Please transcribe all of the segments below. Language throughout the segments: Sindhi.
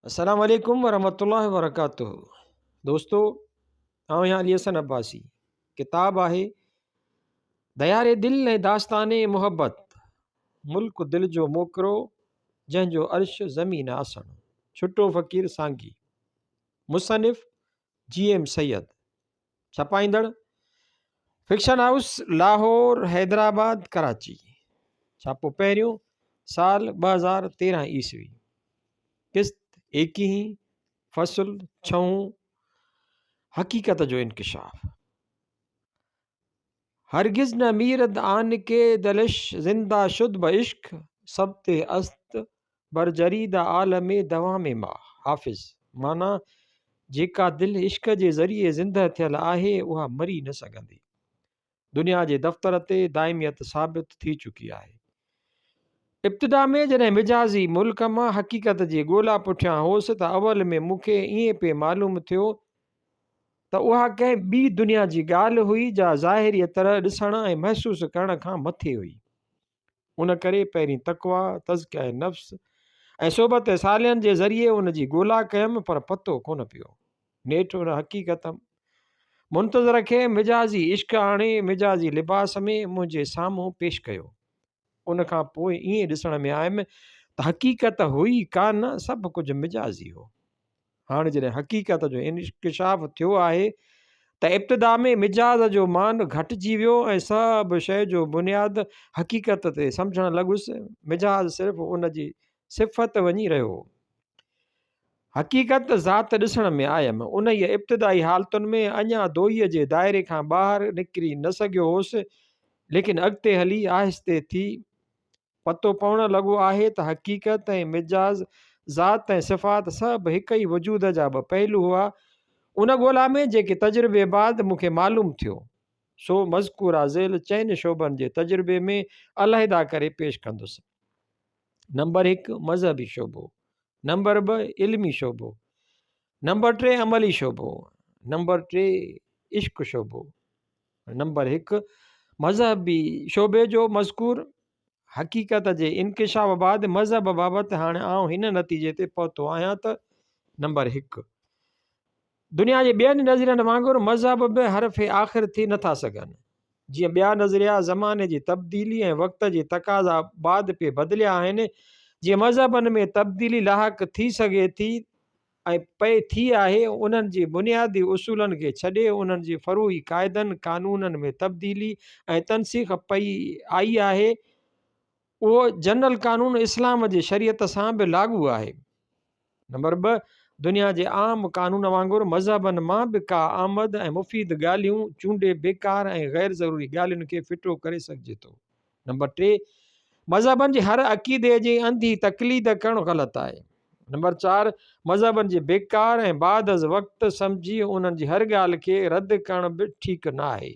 السلام عليڪم ورحمة الله وبرڪاته دوستو آئون آهيان علي حسن عباسي ڪتاب آهي ديار دل ۽ داستان محبت ملڪ دل جو موڪرو جنهن جو عرش زمين آسڻ ڇٽو فقير سانگي مصنف جي ايم سيد ڇپائيندڙ فڪشن هائوس لاهور حيدرآباد ڪراچي ڇاپو پهريون سال 2013 عيسوي قسط ايڪيهين فصل ڇهون حقيقت جو انڪشاف هرگز نه ميرد آن ڪي دلش زنده شد بعشق ثبت است بر جريده عالم دوام ما حافظ معنيٰ جيڪا دل عشق جي ذريعي زنده ٿيل آهي اها مري نه سگهندي. دنيا جي دفتر تي دائميت ثابت ٿي چڪي آهي. ابتدا ۾ جڏهن مجازي ملڪ مان حقيقت جي ڳولا پٺيان هوس ته اول ۾ مون کي ائين پئي معلوم ٿيو ته اها ڪنهن ٻي دنيا جي ڳالهه هئي جا ظاهريء طرح ڏسڻ ۽ محسوس ڪرڻ کان مٿي هئي. ان ڪري پهرين تقويٰ، تزڪيه نفس ۽ صحبت صالحن جي ذريعي ان جي ڳولا ڪيم پر پتو ڪونه پيو. نيٺ ان حقيقت منتظر کي مجازي عشق آڻي مجازي لباس ۾ منهنجي سامهون پيش ڪيو. ان کان پوء ائين ڏسڻ ۾ آيم ته حقيقت هئي ڪانه، سڀ ڪجهه مجازي هو. هاڻ جڏهن حقيقت جو انڪشاف ٿيو آهي ته ابتدا ۾ مجاز جو مان گهٽجي ويو ۽ سڀ شيء جو بنياد حقيقت تي سمجهڻ لڳس، مجاز صرف ان جي صفت وڃي رهيو هو. حقيقت ذات ڏسڻ ۾ آيم. انهيء ابتدائي حالتن ۾ اڃا دوئيء جي دائري کان ٻاهر نڪري نه سگهيو هوس، ليڪن اڳتي هلي آهستي ٿي پتو پوڻ لڳو آهي ته حقيقت ۽ مجاز، ذات ۽ صفات سڀ هڪ ئي وجود جا ٻه پهلو هئا. ان ڳولا ۾ جيڪي تجربي بعد مون کي معلوم ٿيو، سو مذڪوره ذيل چئن شعبن جي تجربي ۾ علحده ڪري پيش ڪندس. نمبر هڪ مذهبي شعبو، نمبر ٻه علمي شعبو، نمبر ٽي عملي شعبو، نمبر ٽي عشق شعبو. نمبر هڪ مذهبي شعبي جو مذڪور حقيقت جي انڪشاف بعد مذهب بابت هاڻي آئون هن نتيجي تي پهتو آهيان ته نمبر هڪ دنيا جي ٻين نظرين وانگر مذهب به حرف آخر ٿي نٿا سگهن جيئن ٻيا نظريا زماني جي تبديلي ۽ وقت جي تقاضا بعد پئي بدليا آهن جيئن مذهبن ۾ تبديلي لاحق ٿي سگهي ٿي ۽ پئي ٿي آهي، انهن جي بنيادي اصولن کي ڇڏي انهن جي فروعي قاعدن قانونن ۾ تبديلي ۽ تنسيخ پئي آئي آهي، اهو جنرل قانون اسلام جي شريعت سان به لاڳو آهي. نمبر ٻه، دنيا جي عام قانون وانگر مذهبن مان به ڪا آمد ۽ مفيد ڳالهيون چونڊي بيڪار ۽ غير ضروري ڳالهين کي ڦٽو ڪري سگهجي ٿو. نمبر ٽي، مذهبن جي هر عقيدي جي انڌي تقليد ڪرڻ غلط آهي. نمبر چار، مذهبن جي بيڪار ۽ بعد از وقت سمجهي انهن جي هر ڳالهه کي رد ڪرڻ به ٺيڪ نه آهي.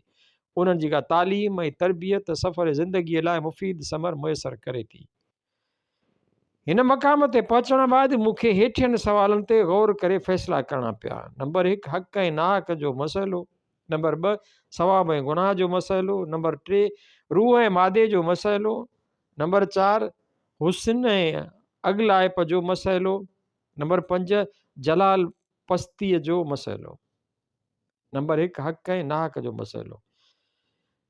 انهن جي ڪا تعليم ۽ تربيت سفر زندگيء لاء مفيد ثمر ميسر ڪري ٿي. هن مقام تي پهچڻ بعد مون کي هيٺين سوالن تي غور ڪري فيصلا ڪرڻا پيا. نمبر هڪ، حق ۽ ناحق جو مسئلو. نمبر ٻه، ثواب ۽ گناهه جو مسئلو. نمبر ٽي، روح ۽ مادي جو مسئلو. نمبر چار، حسن ۽ اڳلائپ جو مسئلو. نمبر پنج، جلال پستيء جو مسئلو. نمبر هڪ، حق ۽ ناحق جو مسئلو.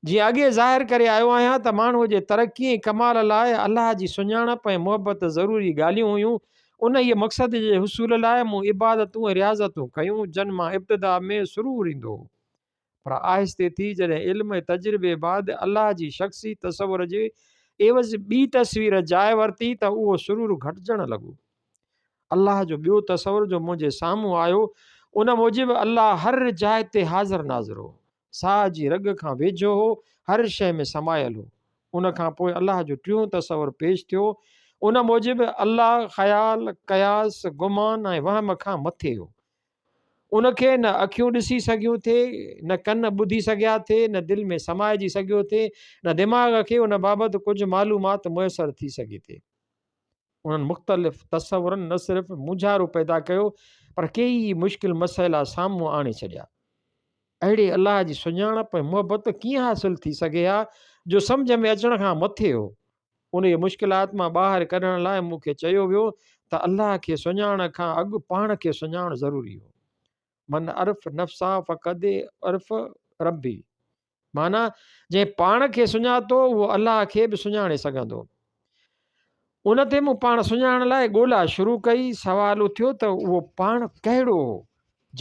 جيئن اڳي ظاهر ڪري آيو آهيان ته ماڻهوء جي ترقي ۽ ڪمال لاء الله جي سڃاڻپ ۽ محبت ضروري ڳالهيون هيون. انهيء مقصد جي حصول لاء مون عبادتون ۽ رياضتون ڪيون، جن مان ابتدا ۾ سرور ايندو هو. پر آهستي ٿي جڏهن علم ۽ تجربي بعد الله جي شخصي تصور جي عيوض ٻي تصوير جاء ورتي ته اهو سرور گهٽجڻ لڳو. الله جو ٻيو تصور جو منهنجي سامهون آيو، ان موجب الله هر جاء تي حاضر ناظر هو. ساهه جي رڳ کان ويجهو هو، هر شيء ۾ سمايل هو. ان کان پوء الله جو ٽيون تصور پيش ٿيو. ان موجب الله خيال، قياس، گمان ۽ وهم کان مٿي هو. ان کي نه اکيون ڏسي سگهيون ٿي، نه ڪن ٻڌي سگهيا ٿي، نه دل ۾ سمائجي سگهيو ٿي، نه دماغ کي ان بابت ڪجهه معلومات ميسر ٿي سگهي ٿي. انهن مختلف تصورن نه صرف مونجهارو پيدا ڪيو پر ڪيئي مشڪل مسئلا سامهون آڻي ڇڏيا. اهڙي الله جي سڃاڻپ ۽ محبت ڪيئن حاصل ٿي سگهي ها جو سمجهه ۾ اچڻ کان مٿي هو. انهيء مشڪلات مان ٻاهر ڪڍڻ لاء مون کي چيو ويو ته الله کي سڃاڻڻ کان اڳ پاڻ کي سڃاڻڻ ضروري هو. من عرف نفسه فقد عرف ربه معنيٰ جنهن پاڻ کي سڃاتو اهو الله کي به سڃاڻي سگهندو. ان تي مون پاڻ سڃاڻڻ لاء ڳولا شروع ڪئي. سوال اٿيو ته اهو پاڻ ڪهڙو هو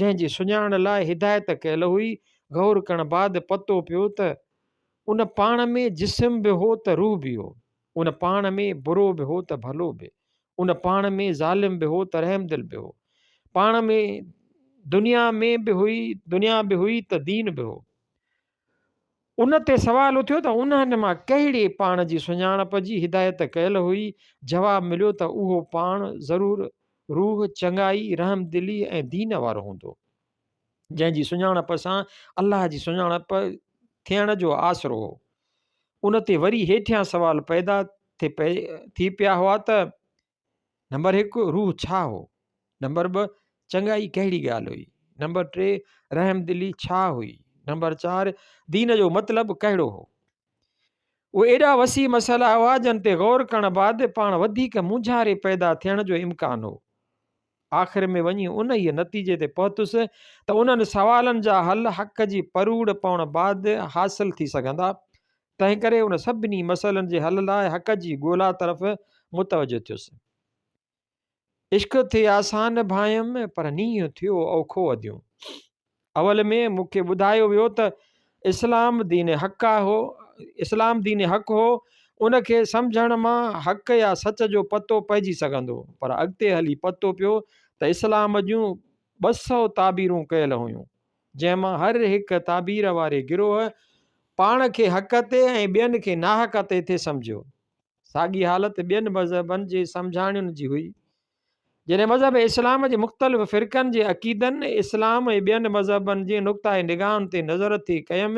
جنهن جي سڃاڻڻ لاء هدايت ڪيل هئي. غور ڪرڻ بعد پتو پيو ته ان پاڻ ۾ جسم به هو ته روح به هو. ان پاڻ ۾ برو به هو ته ڀلو به. ان پاڻ ۾ ظالم به هو ته رحمدل به هو. پاڻ ۾ دنيا ۾ به هئي، دنيا به هئي ته دين به هو. ان تي سوال اٿيو ته انهن مان ڪهڙي پاڻ جي سڃاڻپ جي هدايت ڪيل هئي؟ جواب مليو ته اهو پاڻ ضرور روح، چڱائي، رحمدلي ۽ دين وارو هوندو، جنهن جي سڃاڻپ سان الله جي سڃاڻپ ٿيڻ جو آسرو هو. ان تي وري هيٺيان سوال پيدا ٿي پيا هئا ته، نمبر هڪ، روح ڇا هو؟ نمبر ٻه، چڱائي ڪهڙي ڳالهه هئي؟ نمبر ٽي، رحمدلي ڇا هئي؟ نمبر چار، دين جو مطلب ڪهڙو هو؟ اهي ايڏا وسيع مسئلا هئا جن تي غور ڪرڻ بعد پاڻ وڌيڪ مونجهاري پيدا ٿيڻ جو امڪان هو. آخر ۾ وڃي انهيء نتيجي تي پهتس ته انهن سوالن جا حل حق جي پروڙ پوڻ بعد حاصل ٿي سگهندا. تنهنڪري ان سڀني مسئلن جي حل لاء حق جي ڳولا طرف متوجه ٿيس. عشق ٿي آسان ڀانئيم، پر نينهن ٿيو اوکو اديون. اول ۾ مون کي ٻڌايو ويو ته اسلام دين حق هو، اسلام دين حق هو، ان کي سمجهڻ مان حق يا سچ جو پتو پئجي سگهندو، پر اڳتي هلي پتو پيو ته اسلام جون 200 تعبيرون ڪيل هيون، جنهن مان هر هڪ تعبير واري گروهه پاڻ کي حق تي ۽ ٻين کي ناحق تي ٿي سمجهيو. ساڳي حالت ٻين مذهبن جي سمجهاڻين جي هئي. جڏهن مذهب اسلام جي مختلف فرقن جي عقيدن، اسلام ۽ ٻين مذهبن جي نقطه نگاهن تي نظر ٿي ڪيم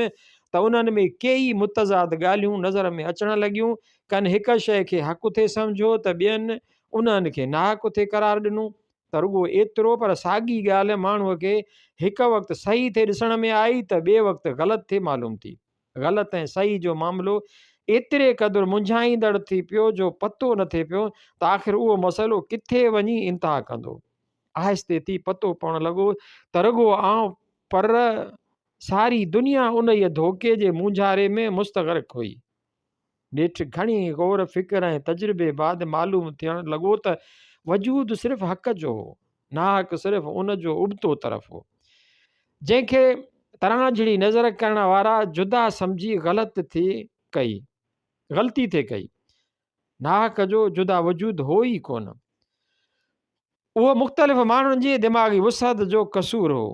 ته انهن ۾ ڪيئي متضاد ڳالهيون نظر ۾ اچڻ لڳيون. ڪن هڪ شيء کي حق ٿي سمجهيو ته ٻين انهن کي ناحق ٿي قرار ڏنو. ته رڳو ايترو پر ساڳي ڳالهه ماڻهوء کي هڪ وقت صحيح ٿي ڏسڻ ۾ آئي ته ٻئي وقت غلط ٿي معلوم ٿي. غلط ۽ صحيح جو معاملو ايتري قدر منجهائيندڙ ٿي پيو جو پتو نه ٿي پيو ته آخر اهو مسئلو ڪٿي وڃي انتها ڪندو. آهستي ٿي پتو پوڻ لڳو ته رڳو آئون پر ساري دنيا انهيء ڌوڪي جي مونجهاري ۾ مستغرق هئي. نيٺ گهڻي غور فڪر ۽ تجربي بعد معلوم ٿيڻ لڳو ته وجود صرف حق جو هو، ناحق صرف ان جو ابتو طرف هو، جنهن کي ترانجهڙي نظر ڪرڻ وارا جدا سمجهي غلط ٿي ڪئي، غلطي ٿي ڪئي. ناحق جو جدا وجود هو ئي ڪونه. اهو مختلف ماڻهن جي دماغي وسعت جو قصور هو،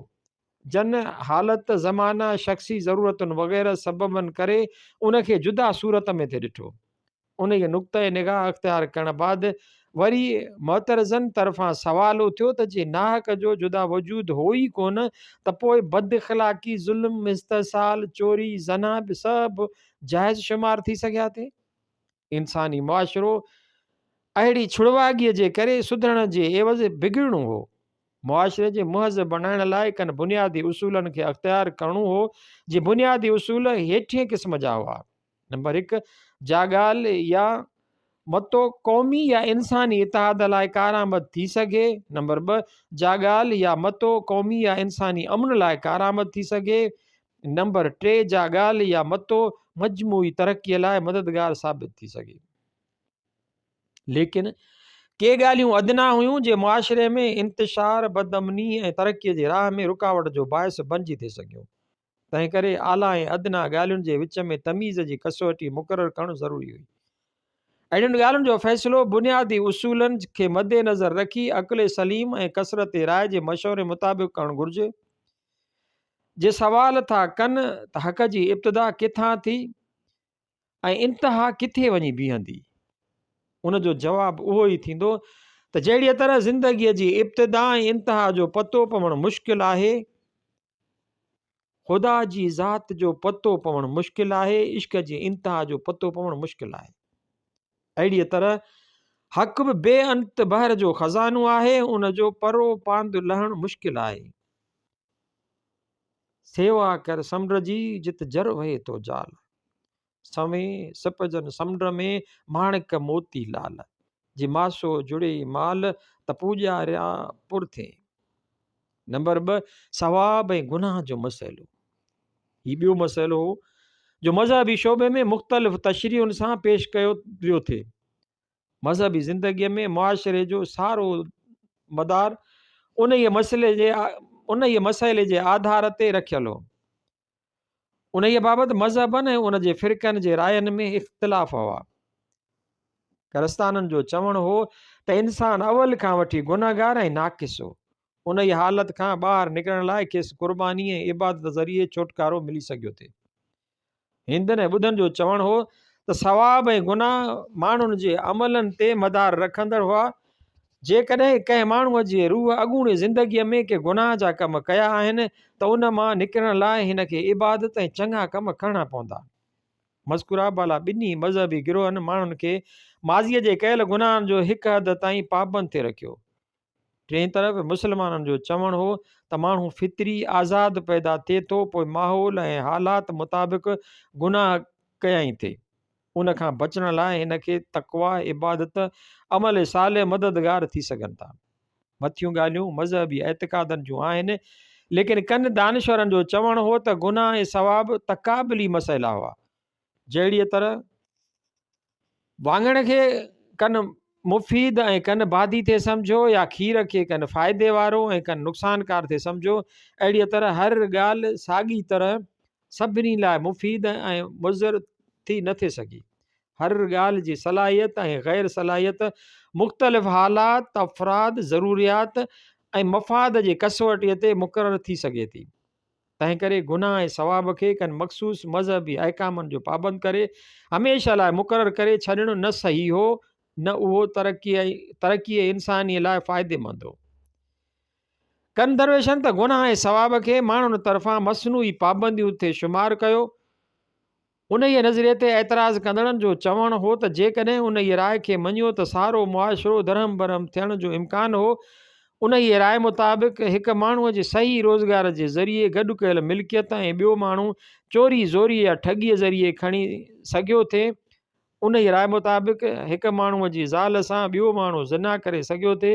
جن حالت، زمانه، شخصي ضرورتن وغيره سببن ڪري ان کي جدا صورت ۾ ٿي ڏٺو. انهيء نقطه نگاهه اختيار ڪرڻ بعد وري معترضن طرفان سوال اٿيو ته جي ناحق جو جدا وجود هو ئي ڪونه ته پوء بد اخلاقي، ظلم، استحصال، چوري، زنا به سڀ جائز شمار ٿي سگهيا ٿي؟ انساني معاشرو اهڙي ڇڙواڳيء جي ڪري سڌرڻ جي عيوض بگڙڻو هو. معاشري جي مهذب بڻائڻ لاء ڪن بنيادي اصولن کي اختيار ڪرڻو هو، جي بنيادي اصول هيٺين قسم جا هئا. نمبر هڪ، جا ڳالهه يا متو قومي يا انساني اتحاد لاء ڪارآمد ٿي سگهي. نمبر ٻه، جا ڳالهه يا متو قومي يا انساني امن لاء ڪارآمد ٿي سگهي. نمبر ٽي، جا ڳالهه يا متو مجموعي ترقيء لاء مددگار ثابت ٿي سگهي. ليڪن ڪي ڳالهيون ادنيٰ هيون جي معاشري ۾ انتشار، بدامني ۽ ترقيء جي راهه ۾ رڪاوٽ جو باعث بنجي ٿي سگهيون. تنهنڪري اعليٰ ۽ ادنيٰ ڳالهين جي وچ ۾ تميز جي ڪسوٽي مقرر ڪرڻ ضروري هئي. اهڙين ڳالهين جو فيصلو بنيادي اصولن کي مدنظر رکي عقل سليم ۽ ڪثرت راء جي مشوري مطابق ڪرڻ گهرجي. جي سوال ٿا ڪن ته حق جي ابتدا ڪٿان ٿي ۽ انتها ڪٿي وڃي بيهندي؟ ان جو جواب اهو ئي ٿيندو ته جهڙيء طرح زندگيء جي ابتدا ۽ انتها جو پتو پوڻ مشڪل آهي، خدا جي ذات جو پتو پوڻ مشڪل آهي، عشق جي انتها جو پتو پوڻ مشڪل آهي. اهڙيء طرح حق به بي انت بحر جو خزانو آهي، ان جو پرو پاند لهڻ مشڪل آهي. سيوا ڪر سمنڊ جي، جت جر وهي ٿو جال. سوين سپجن سمنڊ ۾، ماڻڪ موتي لال. جي ماسو جڙي مال، ته پوڄاريا پر ٿئين. نمبر 2، ثواب ۽ گناهه جو مسئلو. هي ٻيو مسئلو هو، جو مذهبي شعبي ۾ مختلف تشريحن سان پيش ڪيو ويو ٿي. مذهبي زندگيء ۾ معاشري جو سارو مدار انهيء مسئلي جي انهيء مسئلي جي آڌار تي رکيل هو. انهيء بابت مذهبن ۽ ان جي فرقن جي راين ۾ اختلاف هئا. ڪرستانن جو چوڻ هو ته انسان اول کان وٺي گنهگار ۽ ناقص هو. انهيء حالت کان ٻاهر نڪرڻ لاء کيس قرباني ۽ عبادت ذريعي ڇوٽڪارو ملي سگهيو ٿي. هندن ۽ ٻڌن جو چوڻ هو ته ثواب ۽ گناهه ماڻهن جي عملن تي مدار رکندڙ هئا. جيڪڏهن ڪنهن ماڻهوء جي روح اڳوڻي زندگيء ۾ ڪي گناهه جا ڪم ڪيا آهن ته ان مان نڪرڻ لاء هن کي عبادت ۽ چڱا ڪم ڪرڻا پوندا. مذڪوره بالا ٻنهي مذهبي گروهن ماڻهن کي ماضيء جي ڪيل گناهن جو هڪ حد تائين پابند ٿي رکيو. ٽئين طرف مسلمانن جو چوڻ هو ته ماڻهو فطري آزاد پيدا ٿئي ٿو پوء ماحول ۽ حالات مطابق گناهه ڪيائين ٿي. ان کان بچڻ لاء هن کي تقويٰ، عبادت، عمل صالح مددگار ٿي سگهن ٿا. مٿيون ڳالهيون مذهبي اعتقادن جون آهن، ليڪن ڪن دانشورن جو چوڻ هو ته گناهه ۽ ثواب تقابلي مسئلا هئا. جهڙيء طرح واڱڻ کي ڪن مفيد ۽ ڪن بادي ٿي سمجهيو يا کير کي ڪن فائدي وارو ۽ ڪن نقصانڪار ٿي سمجهيو، اهڙيء طرح هر ڳالهه ساڳي طرح سڀني لاء مفيد ۽ مضر ٿي نه ٿي سگهي. هر ڳالهه جي صلاحيت ۽ غير صلاحيت مختلف حالات، افراد، ضروريات ۽ مفاد جي ڪسوٽيء تي مقرر ٿي سگهي ٿي. تنهنڪري گناهه ۽ ثواب کي ڪن مخصوص مذهبي احڪامن جو پابند ڪري هميشه لاء مقرر ڪري ڇڏڻ نه صحيح هو نه اهو ترقيء انسانيء لاء فائديمند هو. ڪن درويشن ته گناهه ۽ ثواب کي ماڻهن طرفان مصنوعي پابنديون ٿي شمار ڪيو. انهيء نظريي تي اعتراض ڪندڙن جو چوڻ هو ته جيڪڏهن انهيء راء کي مڃيو ته سارو معاشرو درهم برهم ٿيڻ جو امڪان هو. انهيء راء مطابق هڪ ماڻهوء جي صحيح روزگار جي ذريعي گڏ ڪيل ملڪيت ۽ ٻيو ماڻهو چوري، زوريء يا ٺڳيء ذريعي کڻي سگهيو ٿي. انهيء راء مطابق هڪ ماڻهوء جي زال سان ٻيو ماڻهو زنا ڪري سگهيو ٿي.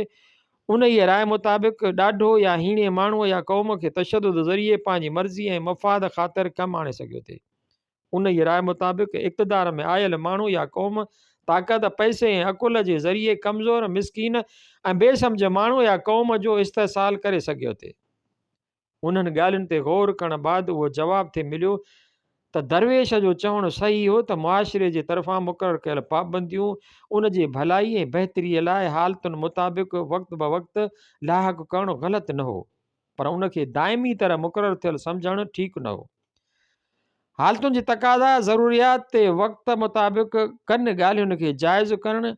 انهيء راء مطابق ڏاڍو يا هيڻي ماڻهوء يا قوم کي تشدد ذريعي پنهنجي مرضي ۽ مفاد خاطر ڪم آڻي سگهيو ٿي. انهيء راء مطابق اقتدار ۾ آيل ماڻهو يا قوم طاقت، پئسي ۽ عقل جي ذريعي ڪمزور، مسڪين ۽ بي سمجهه ماڻهو يا قوم جو استحصال ڪري سگهيو ٿي. انهن ڳالهين تي غور ڪرڻ بعد اهو جواب ٿي مليو ته درويش جو چوڻ صحيح هو ته معاشري جي طرفان مقرر ڪيل پابنديون ان جي ڀلائي ۽ بهتريء لاء حالتن مطابق وقت بوقت لاحق ڪرڻ غلط نه هو. پر ان کي دائمي طرح مقرر ٿيل سمجهڻ ٺيڪ نه هو. حالتن جي تقاضا، ضروريات تي وقت مطابق ڪن ڳالهين کي جائز ڪرڻ،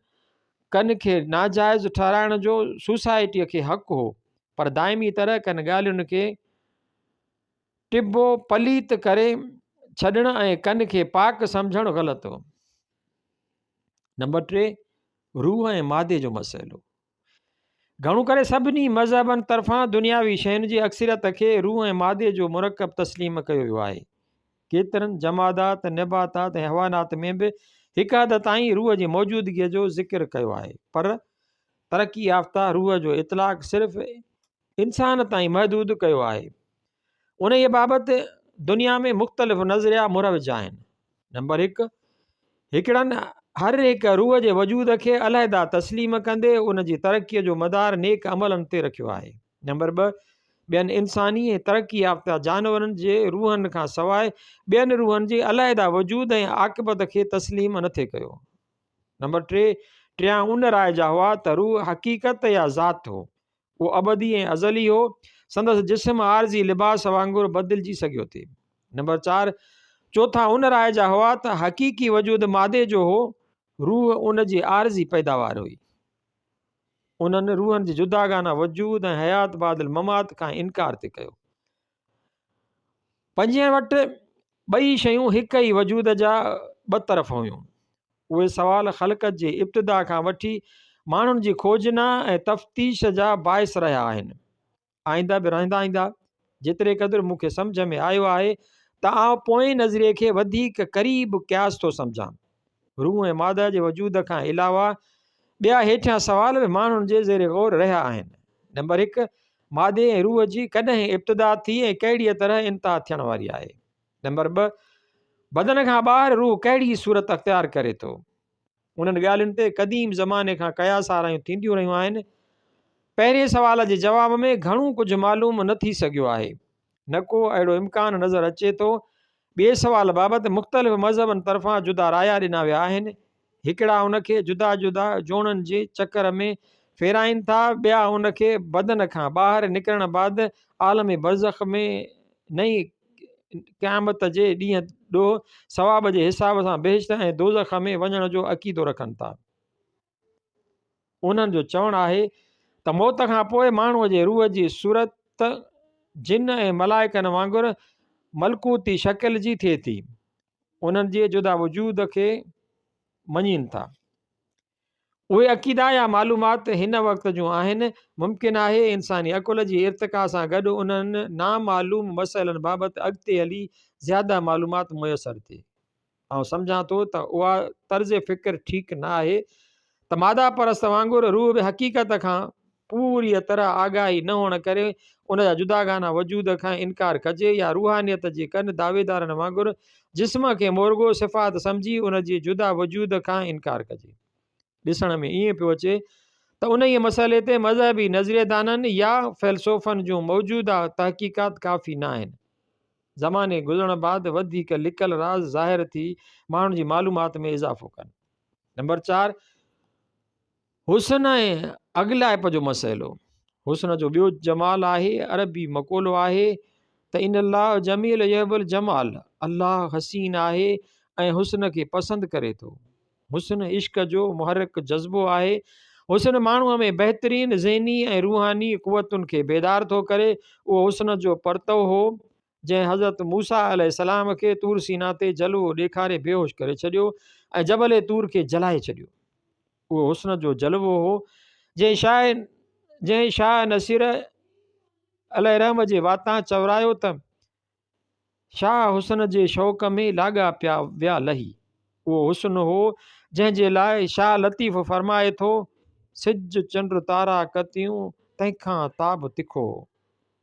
ڪن کي ناجائز ٺهرائڻ جو سوسائٽيء کي حق هو، پر دائمي طرح ڪن ڳالهين کي ٽبو پليت ڪري ڇڏڻ ۽ ڪن کي پاڪ سمجهڻ غلط هو. نمبر 3، روح ۽ مادي جو مسئلو. گهڻو ڪري سڀني مذهبن طرفان دنياوي شين جي اڪثريت کي روح ۽ مادي جو مرڪب تسليم ڪيو ويو آهي. ڪيترن جمادات، نباتات ۽ حيوانات ۾ به هڪ حد تائين روح جي موجودگيء جو ذڪر ڪيو آهي، پر ترقي يافته روح جو اطلاق صرف انسان تائين محدود ڪيو آهي. انهيء بابت دنيا ۾ مختلف نظريا مروج آهن. نمبر 1، هڪڙن هر هڪ روح جي وجود کي علحده تسليم ڪندي ان جي ترقيء جو مدار نيڪ عملن تي رکيو آهي. نمبر 2، ٻين انساني ۽ ترقي يافته جانورن جي روحن کان سواء ٻين روحن جي علحده وجود ۽ عاقبت کي تسليم نه ٿي ڪيو. نمبر 3، ٽيان ان راء جا هئا ته روح حقيقت يا ذات هو. اهو ابدي ۽ ازلي هو. سندس جسم عارضي لباس وانگر بدلجي سگهيو ٿي. نمبر 4، چوٿان ان راء جا هئا ته حقيقي وجود مادي جو هو، روح ان جي عارضي پيداوار هئي. انهن روحن جي جداگانه وجود ۽ حيات بعد الممات کان انڪار ٿي ڪيو. پنجين وٽ ٻئي شيون هڪ ئي وجود جا ٻه طرف هيون. اهي سوال خلقت جي ابتدا کان وٺي ماڻهن جي کوجنا ۽ تفتيش جا باعث رهيا آهن. آئنده به رهندا ايندا. جيتري قدر مون کي سمجهه ۾ آيو آهي ته آئون پوئين نظريي کي وڌيڪ قريب قياس ٿو سمجهان. روح ۽ ماده جي وجود کان علاوه ٻيا هيٺيان سوال به ماڻهن جي زير غور رهيا آهن. نمبر هڪ، مادي ۽ روح جي ڪڏهن ابتدا ٿي ۽ ڪهڙيء طرح انتها ٿيڻ واري آهي؟ نمبر ٻه، بدن کان ٻاهر روح ڪهڙي صورت اختيار ڪري ٿو؟ انهن ڳالهين تي قديم زماني کان قياس آرائيون ٿينديون رهيون آهن. پهرين سوال جي جواب ۾ گهڻو ڪجهه معلوم نه ٿي سگهيو آهي. نه ڪو اهڙو امڪان نظر اچي ٿو. ٻئي سوال بابت مختلف مذهبن طرفان جدا رايا ڏنا ويا آهن. هڪڙا ان کي جدا جدا جوڻن جي چڪر ۾ ڦيرائين ٿا، ٻيا ان کي بدن کان ٻاهر نڪرڻ بعد عالم برزخ ۾ نئين قيامت جي ڏينهن ڏوهه ثواب جي حساب سان بهشت ۽ دوزخ ۾ وڃڻ جو عقيدو رکن ٿا. انهن جو چوڻ آهي ته موت کان پوء ماڻهوء جي روح جي صورت جن ۽ ملائڪن وانگر ملڪوتي شڪل جي ٿئي ٿي. انهن جي جدا وجود کي مڃين ٿا. اهي عقيدا يا معلومات هن وقت جون آهن. ممڪن آهي انساني عقل جي ارتقا سان گڏ انهن نامعلوم مسئلن بابت اڳتي هلي زياده معلومات ميسر ٿئي. آئون سمجهان ٿو ته اها طرز فڪر ٺيڪ نه آهي ته ماده پرست وانگر روح به حقيقت کان پوريء طرح آگاهي نه هئڻ ڪري ان جا جداگانه وجود کان انڪار ڪجي يا روحانيت جي ڪن دعويدارن وانگر جسم کي مورڳو صفات سمجهي ان جي جدا وجود کان انڪار ڪجي. ڏسڻ ۾ ائين پيو اچي ته انهيء مسئلي تي مذهبي نظريدانن يا فيلسوفن جون موجوده تحقيقات ڪافي نه آهن. زماني گذرڻ بعد وڌيڪ لڪل راز ظاهر ٿي ماڻهن جي معلومات ۾ اضافو ڪن. نمبر چار، حسن ۽ اڳلائپ جو مسئلو. حسن جو ٻيو جمال آهي، عربي مقولو آهي ته ان الله جميل يحب الجمال، الله حسين آهي ۽ حسن کي پسند ڪري ٿو. حسن عشق جو محرڪ جذبو آهي. حسن ماڻهوء ۾ بهترين ذهني ۽ روحاني قوتن کي بيدار ٿو ڪري. اهو حسن جو پرتوو هو، جنهن حضرت موسيٰ عليه السلام کي طور سينا تي جلوو ڏيکاري بيهوش ڪري ڇڏيو ۽ جبل طور کي جلائي ڇڏيو. اهو حسن جو جلوو هو، جنهن شاهه نصير عليه الرحمة جي واتان چورايو ته. شاهه حسن جي شوق ۾ لاڳا پيا ويا لهي. اهو حسن هو جنهن جي لاء شاهه لطيف فرمائي ٿو، سج چنڊ تارا ڪتيون تنهن کان تاب تکو هو.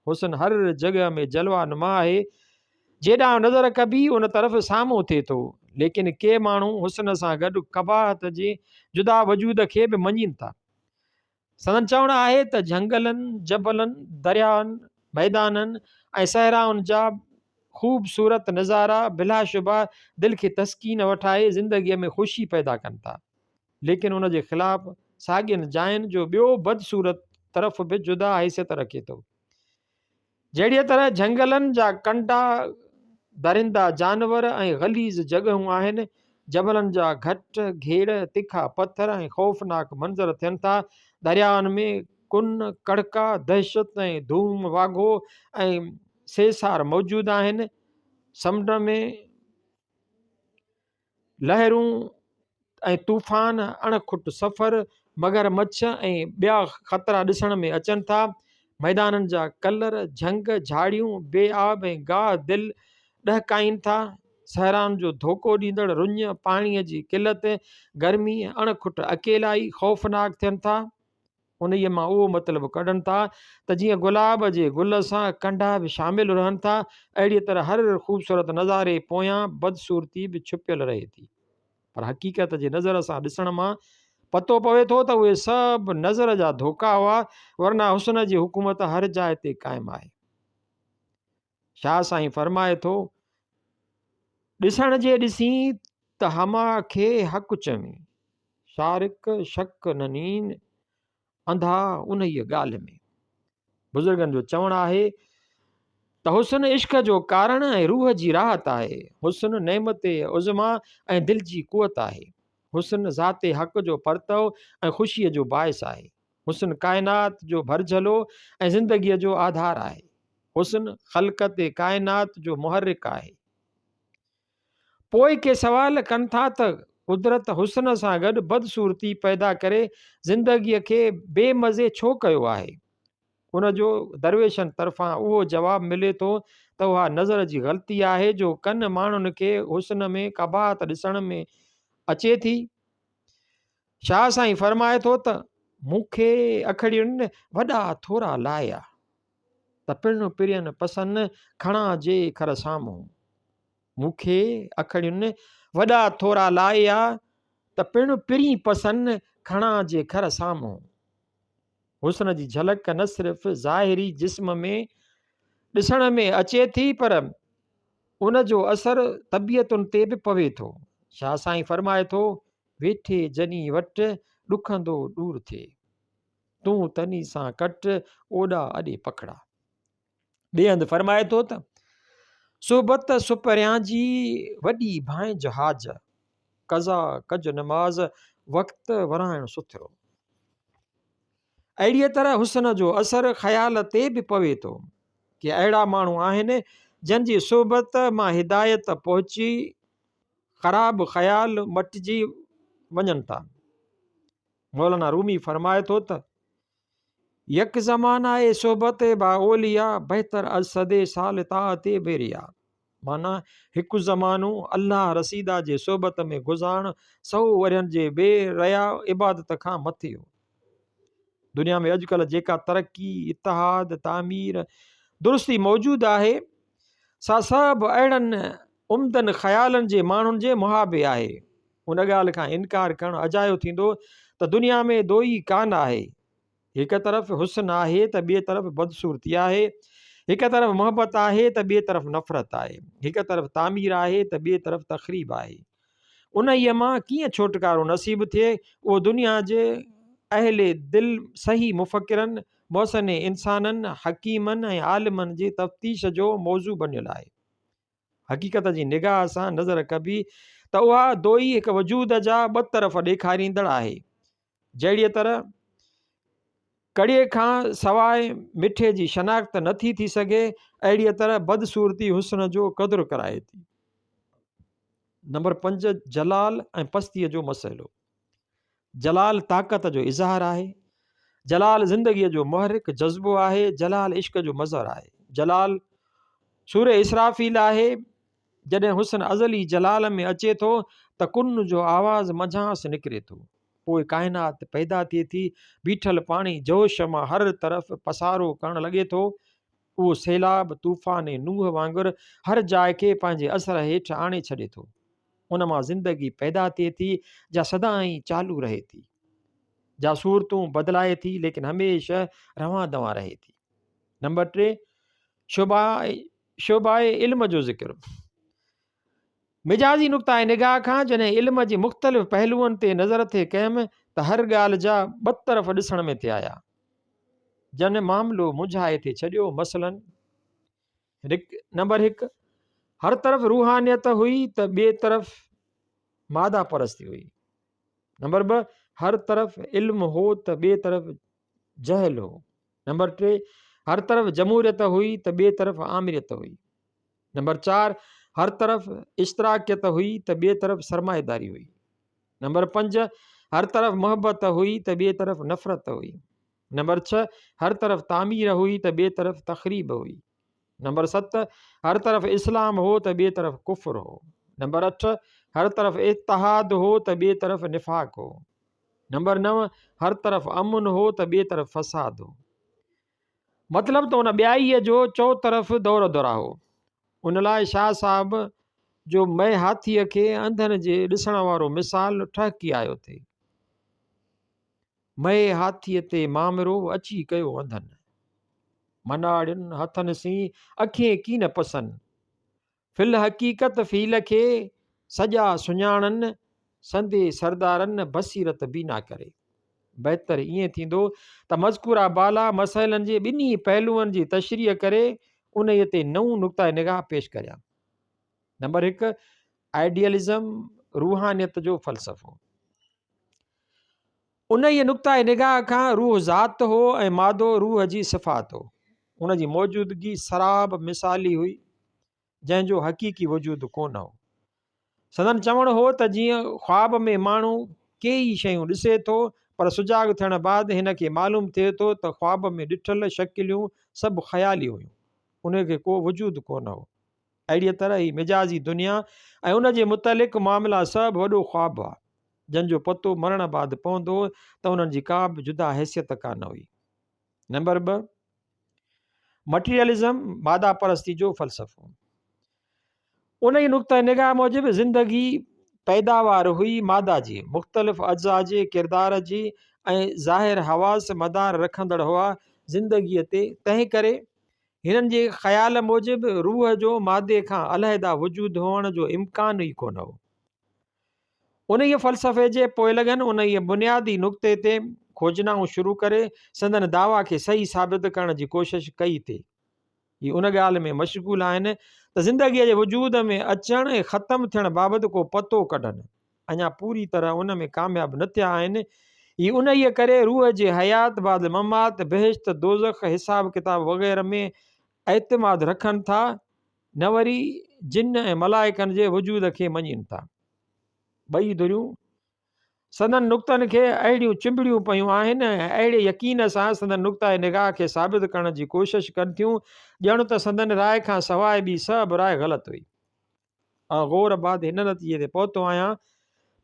حسن هر جڳهه ۾ جلوه نما آهي. جيڏانهن نظر ڪبي ان طرف سامهون ٿئي ٿو. ليڪن ڪي ماڻهو حسن سان گڏ قباحت جي جدا وجود کي به مڃين ٿا. سندن چوڻ آهي ته جهنگلن، جبلن، دريائن، ميدانن ۽ صحرائن جا خوبصورت نظارا بلاشبه دل کي تسڪين وٺائي زندگيء ۾ خوشي پيدا ڪن ٿا. ليڪن ان جي خلاف ساڳين جاين جو ٻيو بدصورت طرف به جدا حيثيت رکي ٿو. جهڙيء طرح جهنگلن جا ڪنڊا، درندا جانور ۽ غليظ جڳهيون آهن، جبلن جا گهٽ، گهيڙ، تکا پٿر ۽ خوفناڪ منظر ٿين ٿا، دريائن ۾ ڪن، ڪڙڪا، دهشت ۽ ڌوم واگهو ۽ سيسار موجود آهن، سمنڊ ۾. لهرون ۽ طوفان، اڻ کٽ سفر، مگر مڇ ۽ ٻيا خطرا ڏسڻ ۾ اچن ٿا. ميدانن جا ڪلر، جهنگ، جهاڙيون، بي آب ۽ گاهه دل ڏهڪائين ٿا. صحرائن جو ڌوڪو ڏيندڙ رڃ، پاڻيء جي قلت، گرمي ۽ اڻ کٽ اڪيلائي خوفناڪ ٿين ٿا. انهيء مان اهو مطلب ڪڍن ٿا ته جيئن گلاب جي گل سان ڪنڊا به شامل رهن ٿا، اهڙيء طرح هر خوبصورت نظاري پويان بدصورتي به ڇپيل رهي ٿي. پر حقيقت جي نظر سان ڏسڻ مان پتو پوي ٿو ته اهي سڀ نظر جا ڌوڪا هئا، ورنه حسن جي حڪومت هر جاء تي قائم آهي. شاهه سائين فرمائي ٿو، ڏسڻ جي ڏسين ته هما کي حق چوين، شارق شڪ نه نين، انڌا انهيء ڳالهه ۾. بزرگن جو چوڻ آهي ته حسن عشق جو ڪارڻ ۽ روح جي راحت آهي. حسن نعمت عظميٰ ۽ دل جي قوت آهي. حسن ذات حق جو پرتو ۽ خوشيء جو باعث آهي. حسن ڪائنات جو ڀرجهلو ۽ زندگيء جو آڌار آهي. حسن خلقت ڪائنات جو محرڪ آهي. پوء ڪي سوال ڪن ٿا ته قدرت حسن سان گڏ بدصورتي پيدا ڪري زندگيء کي بي مزي ڇو ڪيو آهي؟ ان جو درويشن طرفان اهو جواب ملي ٿو ته اها نظر جي غلطي آهي جو ڪن ماڻهن کي حسن ۾ قباحت ڏسڻ ۾ اچي ٿي. شاهه سائين فرمائي ٿو ته، مون کي اکڙين وڏا ٿورا لايا، ته پڻ پرين پسن کڻان جي کر سامهون. مون کي اکڙين وڏا ٿورا لايا، ته پڻ پرين پسن کڻان جي کر سامهون. حسن جي جهلڪ نه صرف ظاهري جسم ۾ ڏسڻ ۾ اچي ٿي پر ان جو اثر طبيعتن تي به پوي ٿو. شاهه سائين فرمائي ٿو، ويٺي جني وٽ ڏکندو ڏور ٿئي، تون تني سان ڪٽ اوڏا اڏي پکڙا. ٻئي هنڌ فرمائي ٿو ته، صحبت سپريان جي وڏي ڀانئج هاج، قضا ڪج نماز وقت ورائڻ سٿرو. اهڙيء طرح حسن جو اثر خيال تي به پوي ٿو. ڪي اهڙا ماڻهو آهن جن جي صحبت مان هدايت پهچي خراب خيال مٽجي وڃن ٿا. مولانا رومي فرمائي ٿو ته، يڪ زمانه صحبت با اولياء بهتر از صد سال طاعت بي رياء. معنيٰ، هڪ زمانو الله رسيده جي صحبت ۾ گذارڻ سئو ورهين جي بي ريا عبادت کان مٿي هو. دنيا ۾ اڄڪلهه جيڪا ترقي، اتحاد، تعمير، درستي موجود آهي، سا سڀ اهڙن عمدن خيالن جي ماڻهن جي محابي آهي. ان ڳالهه کان انڪار ڪرڻ اجايو ٿيندو ته دنيا ۾ دوئي ڪانه آهي. هڪ طرف حسن آهي ته ٻئي طرف بدصورتي آهي. هڪ طرف محبت آهي ته ٻئي طرف نفرت آهي. هڪ طرف تعمير آهي ته ٻئي طرف تخريب آهي. انهيء مان ڪيئن ڇوٽڪارو نصيب ٿئي، اهو دنيا جي اهل دل صحيح مفڪرن، محسن انسانن، حڪيمن ۽ عالمن جي تفتيش جو موضوع بنيل آهي. حقيقت جي نگاهه سان نظر ڪبي ته اها دوئي هڪ وجود جا ٻه طرف ڏيکاريندڙ آهي. جهڙيء طرح ڪڙي کان سواء مٺي جي شناخت نه ٿي ٿي سگهي، اهڙيء طرح بدصورتي حسن جو قدر ڪرائي ٿي. نمبر 5، جلال ۽ پستيء جو مسئلو. جلال طاقت جو اظهار آهي. جلال زندگيء جو محرڪ جذبو آهي. جلال عشق جو مظهر آهي. جلال سور اسرافيل آهي. جڏهن حسن ازلي جلال ۾ اچي ٿو ته ڪن جو آواز منجهانئس نڪري ٿو. پوء ڪائنات پيدا ٿئي ٿي. بيٺل پاڻي جوش مان هر طرف پسارو ڪرڻ لڳي ٿو. اهو سيلاب طوفان نوح وانگر هر جاء کي پنهنجي اثر هيٺ آڻي ڇڏي ٿو. ان مان زندگي پيدا ٿئي ٿي جا سدائين چالو رهي ٿي. جا صورتون بدلائي ٿي ليڪن هميشه روان دوان رهي ٿي. نمبر 3، شعبه علم جو ذڪر. مجازي نقطه نگاهه کان جڏهن علم جي مختلف پهلوئن تي نظر ٿي ڪيم ته هر ڳالهه جا ٻه طرف ڏسڻ ۾ ٿي آيا. جن معاملو منجهائي ٿي ڇڏيو. مثلاً نمبر 1، هر طرف روحانيت هئي ته ٻئي طرف ماده پرستي هئي. نمبر 2، هر طرف علم هو ته ٻئي طرف جهل هو. نمبر 3، هر طرف جمهوريت هئي ته ٻئي طرف آمريت هئي. نمبر 4، هر طرف اشتراڪيت هئي ته ٻئي طرف سرمائيداري هئي. نمبر 5، هر طرف محبت هئي ته ٻئي طرف نفرت هئي. نمبر 6، هر طرف تعمير هئي ته ٻئي طرف تخريب هئي. نمبر 7، هر طرف اسلام هو ته ٻئي طرف ڪفر هو. نمبر 8، هر طرف اتحاد هو ته ٻئي طرف نفاق هو. نمبر 9، هر طرف امن هو ته ٻئي طرف فساد هو. مطلب ته ان ٻيائيء جو چؤطرف دور دورا هو. ان لاء شاهه صاحب جو مئي هاٿيء کي انڌن جي ڏسڻ وارو مثال ٺهڪي آيو ٿي. مئي هاٿيء تي مامرو اچي ڪيو انڌن. مناڙين هٿن سين اکين ڪين پسن. في الحقيقت فيل کي سڄا سڃاڻن، سندي سردارن بصيرت بينا ڪري. بهتر ائين ٿيندو ته مذڪوره بالا مسئلن جي ٻنهي پهلوئن جي تشريح ڪري انهيء تي نئون نقطه نگاهه پيش ڪريان. نمبر 1، آئيڊيلزم، روحانيت جو فلسفو. انهيء نقطه نگاهه کان روح ذات هو ۽ مادو روح جي صفات هو. ان جي موجودگي سراب مثالي هئي، جنهن جو حقيقي وجود ڪونه هو. سندن چوڻ هو ته جيئن خواب ۾ ماڻهو ڪيئي شيون ڏسي ٿو، پر سجاڳ ٿيڻ بعد هن کي معلوم ٿئي ٿو ته خواب ۾ ڏٺل شڪليون سڀ خيالي هيون، انهي کي ڪو وجود ڪونه هو. اهڙيء طرح هي مجازي دنيا ۽ ان جي متعلق معاملا سڀ وڏو خواب هئا. جن جو پتو مرڻ بعد پوندو هو ته انهن جي ڪا به جدا حيثيت ڪانه هئي. نمبر 2، مٽيريلزم، ماده پرستي جو فلسفو. انهيء نقطه نگاهه موجب زندگي پيداوار هئي ماده جي، مختلف اجزاء جي، ڪردار جي ۽ ظاهر حواس مدار رکندڙ هئا زندگيء تي، تنهنڪري هنن جي خيال موجب روح جو مادي کان علحده وجود هئڻ جو امڪان ئي ڪونه هو. انهيء فلسفي جي پوئلڳن انهيء بنيادي نقطي تي کوجنائون شروع ڪري سندن دعويٰ کي صحيح ثابت ڪرڻ جي ڪوشش ڪئي ٿي. هي ان ڳالهه ۾ مشغول آهن ته زندگيء جي وجود ۾ اچڻ ۽ ختم ٿيڻ بابت ڪو پتو ڪڍن. اڃا پوري طرح ان ۾ ڪامياب نه ٿيا آهن. هي انهيء ڪري روح جي حيات بعد الممات، بهشت، دوزخ، حساب ڪتاب وغيره ۾ اعتماد رکن ٿا، نه وري جن ۽ ملائڪن جي وجود کي مڃين ٿا. ٻئي ڌريون سندن نقطن کي اهڙيون چنبڙيون پيون آهن ۽ اهڙي يقين سان سندن نقطه نگاهه کي ثابت ڪرڻ جي ڪوشش ڪن ٿيون ڄڻ ته سندن راء کان سواء ٻي سڀ راء غلط هئي. آئون غور بعد هن نتيجي تي پهتو آهيان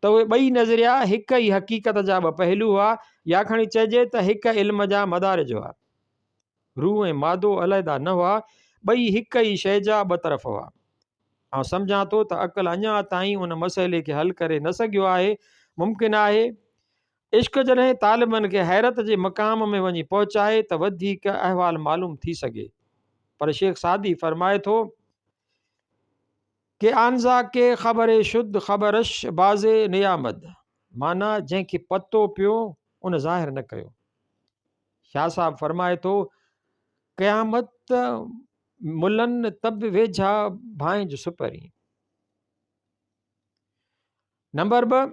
ته اهي ٻئي نظريا هڪ ئي حقيقت جا ٻه پهلو هئا يا کڻي چئجي ته هڪ علم جا مدارج هئا. روح ۽ مادو علحده نه هئا، ٻئي هڪ ئي شيء جا ٻه طرف هئا. آئون سمجهان ٿو ته عقل اڃا تائين ان مسئلي کي حل ڪري نه سگهيو آهي. ممڪن آهي عشق جڏهن طالبن کي حيرت جي مقام ۾ وڃي پهچائي ته وڌيڪ احوال معلوم ٿي سگهي. پر شيخ سعدي فرمائي ٿو. ڪي آنزا ڪي خبر شد خبرش بعضي نيامد معنيٰ جنهن کي پتو پيو ان ظاهر نه ڪيو. شاهه صاحب فرمائي ٿو، قيامت ملن ته به ويجها ڀانئج سپرين. نمبر 2،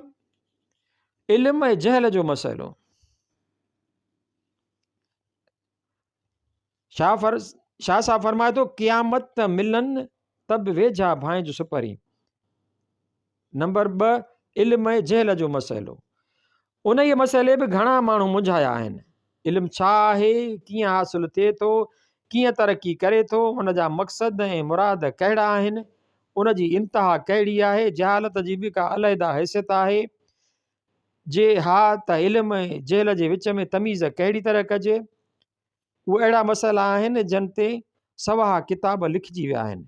علم ۽ جهل جو مسئلو. شاهه صاحب فرمائي ٿو، قيامت ملن ته به ويجها ڀانئج سپرين. نمبر 2، علم ۽ جهل جو مسئلو. انهيء مسئلي به گهڻا ماڻهو منجهايا آهن. علم ڇا آهي، ڪيئن حاصل ٿئي ٿو، ڪيئن ترقي ڪري ٿو، ان جا مقصد ۽ مراد ڪهڙا آهن، ان جي انتها ڪهڙي آهي، جهالت جي به ڪا علحده حيثيت آهي؟ جي ها ته علم ۽ جهل جي وچ ۾ تميز ڪهڙي طرح ڪجي؟ اهي اهڙا مسئلا آهن جن تي سواها ڪتاب لکجي ويا آهن.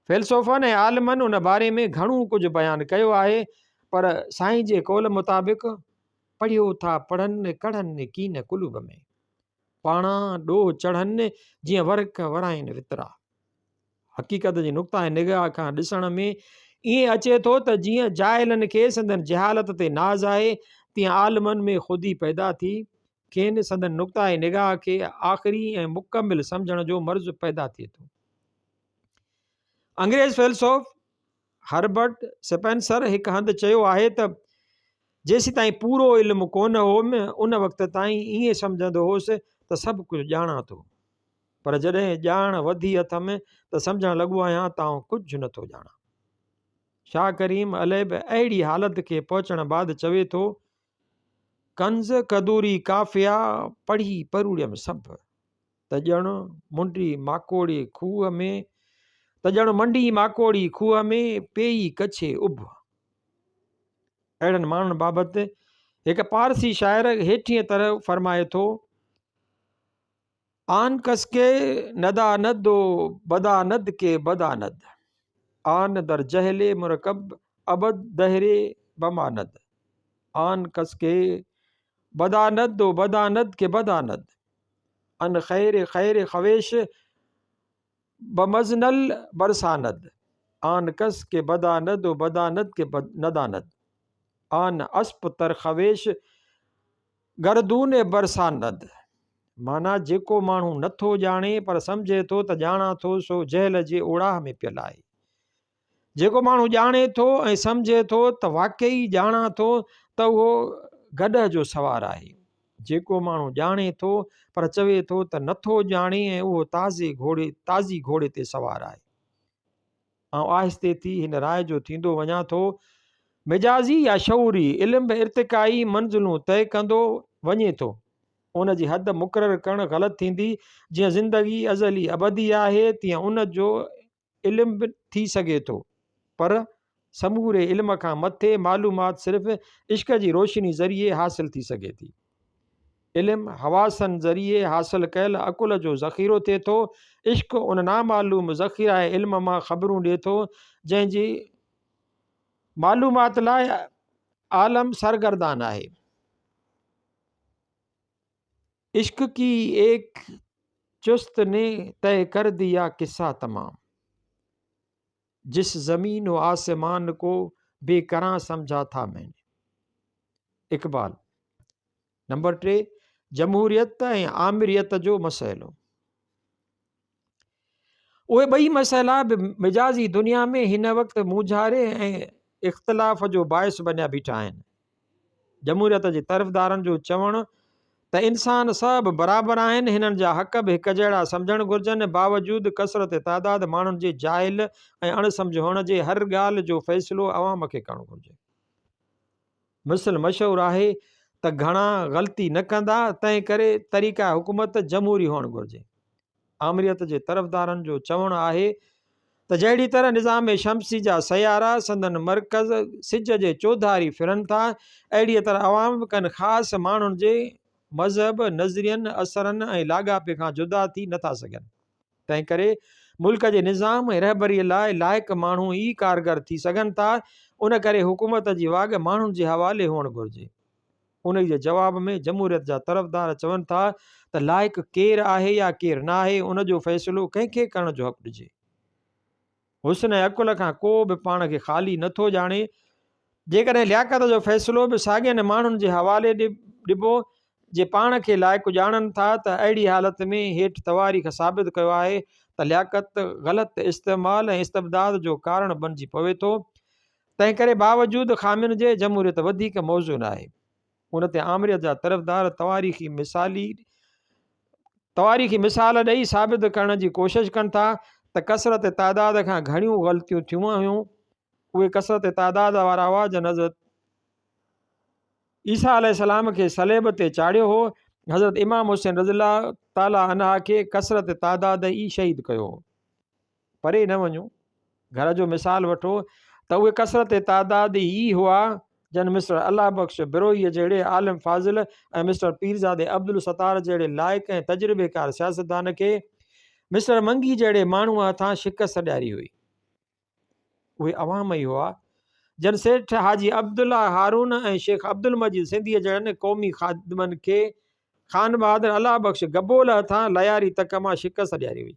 فيلسوفن ۽ عالمن ان باري ۾ گهڻو ڪجهه بيان ڪيو آهي پر سائين جي قول مطابق پڙهيو ٿا پڙهن ڪڙهن ڪين قلوب ۾، پاڻان ڏوهه چڙهن جيئن ورق ورائين وترا. حقيقت جي نقطه نگاهه کان ڏسڻ ۾ ائين اچي ٿو ته جيئن جاهلن کي سندن جهالت تي ناز آهي تيئن عالمن ۾ خودي پيدا ٿي کين سندن نقطه نگاهه کي آخري ۽ مڪمل سمجهڻ جو مرض پيدا ٿئي ٿو. انگريز فيلسوف هربرٽ سپينسر هڪ هنڌ چيو آهي ته جيسيتائين پورو علم ڪونه هوم ان وقت تائين ائين سمجهندو هوس ته سڀ ڪجهه ڄاڻان ٿو. پر جڏهن ڄاڻ وڌي اٿم ته سمجهڻ لڳو آهيان ته آئون ڪجهه نٿو ڄاڻان. شاهه ڪريم عليه به اهڙي حالت کي پهچڻ بعد چوي ٿو، ڪنز قدوري قافيا پڙهي پروڙيم سڀ، ته ڄڻ منڊي ماڪوڙي کوهه ۾، ته ڄڻ منڊي ماڪوڙي کوهه ۾ پيئي ڪڇي اڀ. اهڙن ماڻهن بابت هڪ پارسي شاعر هيٺينء طرح فرمائي ٿو. آن ڪس ڪي نداند و بداند ڪي بداند، آن در جهل مرڪب ابد دهر بماند، آن ڪس ڪي بداند و بداند ڪي بداند، ان خير خير خويش بمزنل برساند، آن ڪس ڪي بداند و بداند ڪي نداند، آن اسپ تر خويش گردون برساند، معنيٰ جيڪو ماڻهو نه ٿو ڄاڻي پر سمجهي ٿو ته ڄاڻان ٿو سو جهل جي اوڙاهه ۾ پيل آهي. جيڪو ماڻهو ڄاڻي ٿو ۽ سمجهي ٿو ته واقعي ڄاڻان ٿو ته اهو گڏهه جو سوار آهي. جيڪو ماڻهو ڄاڻي ٿو پر چوي ٿو ته نه ٿو ڄاڻي ۽ اهو تازي گهوڙي تازي گهوڙي تي سوار آهي. آئون آهستي ٿي هن راء جو ٿيندو وڃان ٿو. مجازي يا شعوري علم به ارتقائي منزلون طئي ڪندو وڃي ٿو. ان جي حد مقرر ڪرڻ غلط ٿيندي. جيئن زندگي ازلي ابدي آهي، تيئن ان جو علم به ٿي سگهي ٿو، پر سموري علم کان مٿي معلومات صرف عشق جي روشني ذريعي حاصل ٿي سگهي ٿي. علم حواسن ذريعي حاصل ڪيل عقل جو ذخيرو ٿئي ٿو. عشق ان نامعلوم ذخيره علم مان خبرون ڏئي ٿو، جنهن جي معلومات لاء عالم سرگردان آهي. عشق ڪي ايڪ چست ني طئي ڪر ديا قصه تمام. جس زمين و آسمان ڪو بي ڪران سمجها ٿا مين ني. اقبال. نمبر 3، جمهوريت ۽ آمريت جو مسئلو. اهي ٻئي مسئلا به مجازي دنيا ۾ هن وقت مونجهاري ۽ اختلاف جو باعث بنيا بيٺا آهن. جمهوريت جي طرفدارن جو چوڻ ته انسان سڀ برابر آهن، هنن جا حق به هڪ جهڙا سمجهڻ گهرجن، باوجود ڪثرت تعداد ماڻهن جي جاهل ۽ اڻ سمجهه هئڻ جي هر ڳالهه جو فيصلو عوام کي ڪرڻ گهرجي. مثل مشهور آهي ته گهڻا غلطي نه ڪندا، تنهن ڪري طريقه حڪومت جمهوري هئڻ گهرجي. آمريت جي طرفدارن جو چوڻ آهي ته جهڙي طرح نظام شمسي جا سيارا سندن مرڪز سج جي چوڌاري ڦرن ٿا، اهڙيء طرح عوام به ڪن خاص ماڻهن جي مذهب، نظرين، اثرن ۽ لاڳاپي کان جدا ٿي نه ٿا سگهن. تنهنڪري ملڪ جي نظام ۽ رهبريء لاء لائق ماڻهو ئي ڪارگر ٿي سگهن ٿا، ان ڪري حڪومت جي واڳ ماڻهن جي حوالي هئڻ گهرجي. انهيء جي جواب ۾ جمهوريت جا طرفدار چون ٿا ته لائق ڪير آهي يا ڪير ناهي ان جو فيصلو ڪنهن کي ڪرڻ جو حق ڏجي. حسن ۽ عقل کان ڪو به پاڻ کي خالي نه ٿو ڄاڻي. جيڪڏهن لياقت جو فيصلو به ساڳين ماڻهن جي حوالي ڏبو جي پاڻ کي لائق ڄاڻن ٿا ته اهڙي حالت ۾ هيٺ تواريخ ثابت ڪيو آهي ته لياقت غلط استعمال ۽ استبداد جو ڪارڻ بنجي پوي ٿو. تنهنڪري باوجود خامين جي جمهوريت وڌيڪ موزون آهي. ان تي آمريت جا طرفدار تواريخي مثالي تواريخي مثال ڏئي ثابت ڪرڻ جي ڪوشش ڪن ٿا ته ڪثرت تعداد کان گهڻيون غلطيون ٿيون هيون. اهي ڪثرت تعداد وارا هئا جن حضرت عيسيٰ عليه السلام کي صليب تي چاڙهيو هو. حضرت امام حسين رضي الله تعالٰي عنه کي ڪثرت تعداد ئي شهيد ڪيو هو. پري نه وڃو، گهر جو مثال وٺو ته اهي ڪثرت تعداد ئي هئا جن مسٽر الله بخش بروهيء جهڙي عالم فاضل ۽ مسٽر پيرزادي عبدالستار جهڙي لائق ۽ تجربيڪار سياستدان کي مسٽر منگي جهڙي ماڻهوء هٿان شڪست ڏياري هئي. اهي عوام ئي هئا جن سيٺ حاجي عبدالله هارون ۽ شيخ عبدالمجيد سنڌيء جهڙن قومي خادمن کي خانبهادر الله بخش گبول هٿان لياري تڪ مان شڪست ڏياري هئي.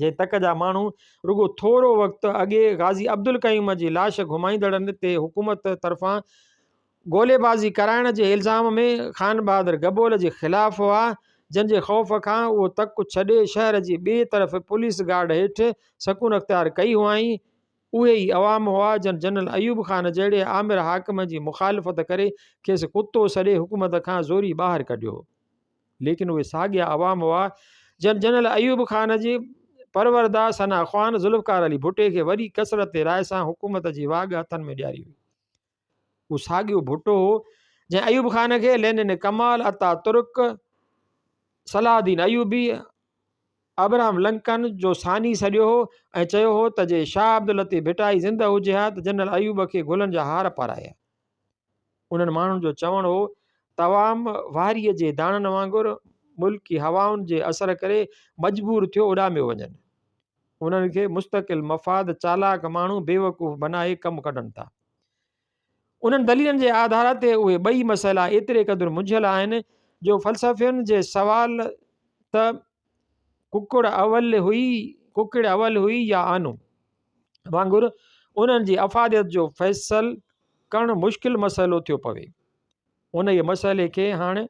جنهن تڪ جا ماڻهو رڳو ٿورو وقت اڳي غازي عبدالقيوم جي لاش گهمائيندڙن تي حڪومت طرفان گوليبازي ڪرائڻ جي الزام ۾ خانبهادر گبول جي خلاف هئا، جن جي خوف کان اهو تڪ ڇڏي شهر جي ٻئي طرف پوليس گارڊ هيٺ سڪون اختيار ڪئي هئائين، اهي ئي عوام هئا جن جنرل ايوب خان جهڙي آمر حاڪم جي مخالفت ڪري کيس ڪتو سڏي حڪومت کان زوري ٻاهر ڪڍيو هو. ليڪن اهي ساڳيا عوام هئا جن جنرل ايوب خان جي پرورده ثنا خوان ذوالفقار علي ڀٽي کي وڏي ڪثرت راء سان حڪومت جي واڳ هٿن ۾ ڏياري هئي. اهو ساڳيو ڀٽو هو جنهن ايوب خان کي لينن ڪمال، اتاترڪ، صلاح الدين ايوبي، ابراهم لنڪن جو ثاني سڏيو هو ۽ چيو هو ته جي شاهه عبداللطيف ڀٽائي زنده هجي ها ته جنرل ايوب کي گلن جا هار پارائي ها. انهن ماڻهن جو چوڻ هو ته عوام واريء جي داڻن وانگر ملڪي هوائن جي اثر ڪري مجبور ٿيو اڏاميو وڃن. انهن کي مستقل مفاد چالاڪ ماڻهو بيوقوف بنائي ڪم ڪڍن ٿا. انهن دليلن جي آڌار تي اهي ٻئي مسئلا ايتري قدر منجهيل آهن جو فلسفين جي سوال ته ڪڪڙ اول هئي ڪڪڙ اول هئي يا آنو؟ وانگر انهن جي افاديت جو فيصل ڪرڻ مشڪل مسئلو ٿيو پوي. انهيء مسئلي کي هاڻ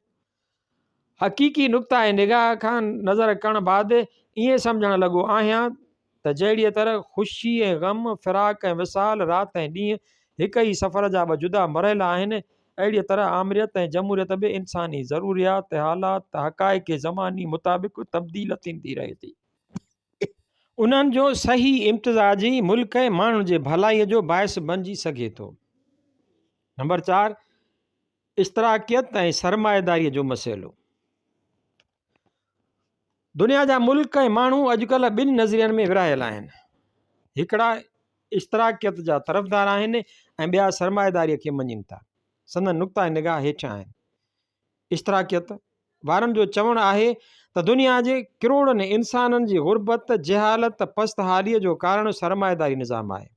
حقيقي نقطه نگاهه کان نظر ڪرڻ بعد ائين سمجهڻ لڳو آهيان ته جهڙيء طرح خوشي ۽ غم، فراق ۽ وصال، رات ۽ ڏينهن هڪ ئي سفر جا ٻه جدا مرحلا آهن، اهڙيء طرح آمريت ۽ جمهوريت به انساني ضروريات، حالات، حقائق زماني مطابق تبديل ٿيندي رهي ٿي. انهن جو صحيح امتزاج ئي ملڪ ۽ ماڻهن جي ڀلائيء جو باعث بنجي سگهي ٿو. نمبر 4، اشتراڪيت ۽ سرمائيداريء جو مسئلو. دنيا جا ملڪ ۽ ماڻهو اڄڪلهه ٻن نظرين ۾ ورهايل آهن. هڪڙا اشتراڪيت جا طرفدار آهن ۽ ٻيا سرمائيداريء کي مڃين ٿا. سندن نقطه نگاهه هيٺيان آهن. اشتراڪيت وارن جو چوڻ آهي ته دنيا جي ڪروڙن انسانن جي غربت، جهالت، پست حاليء جو ڪارڻ سرمائيداري نظام آهي.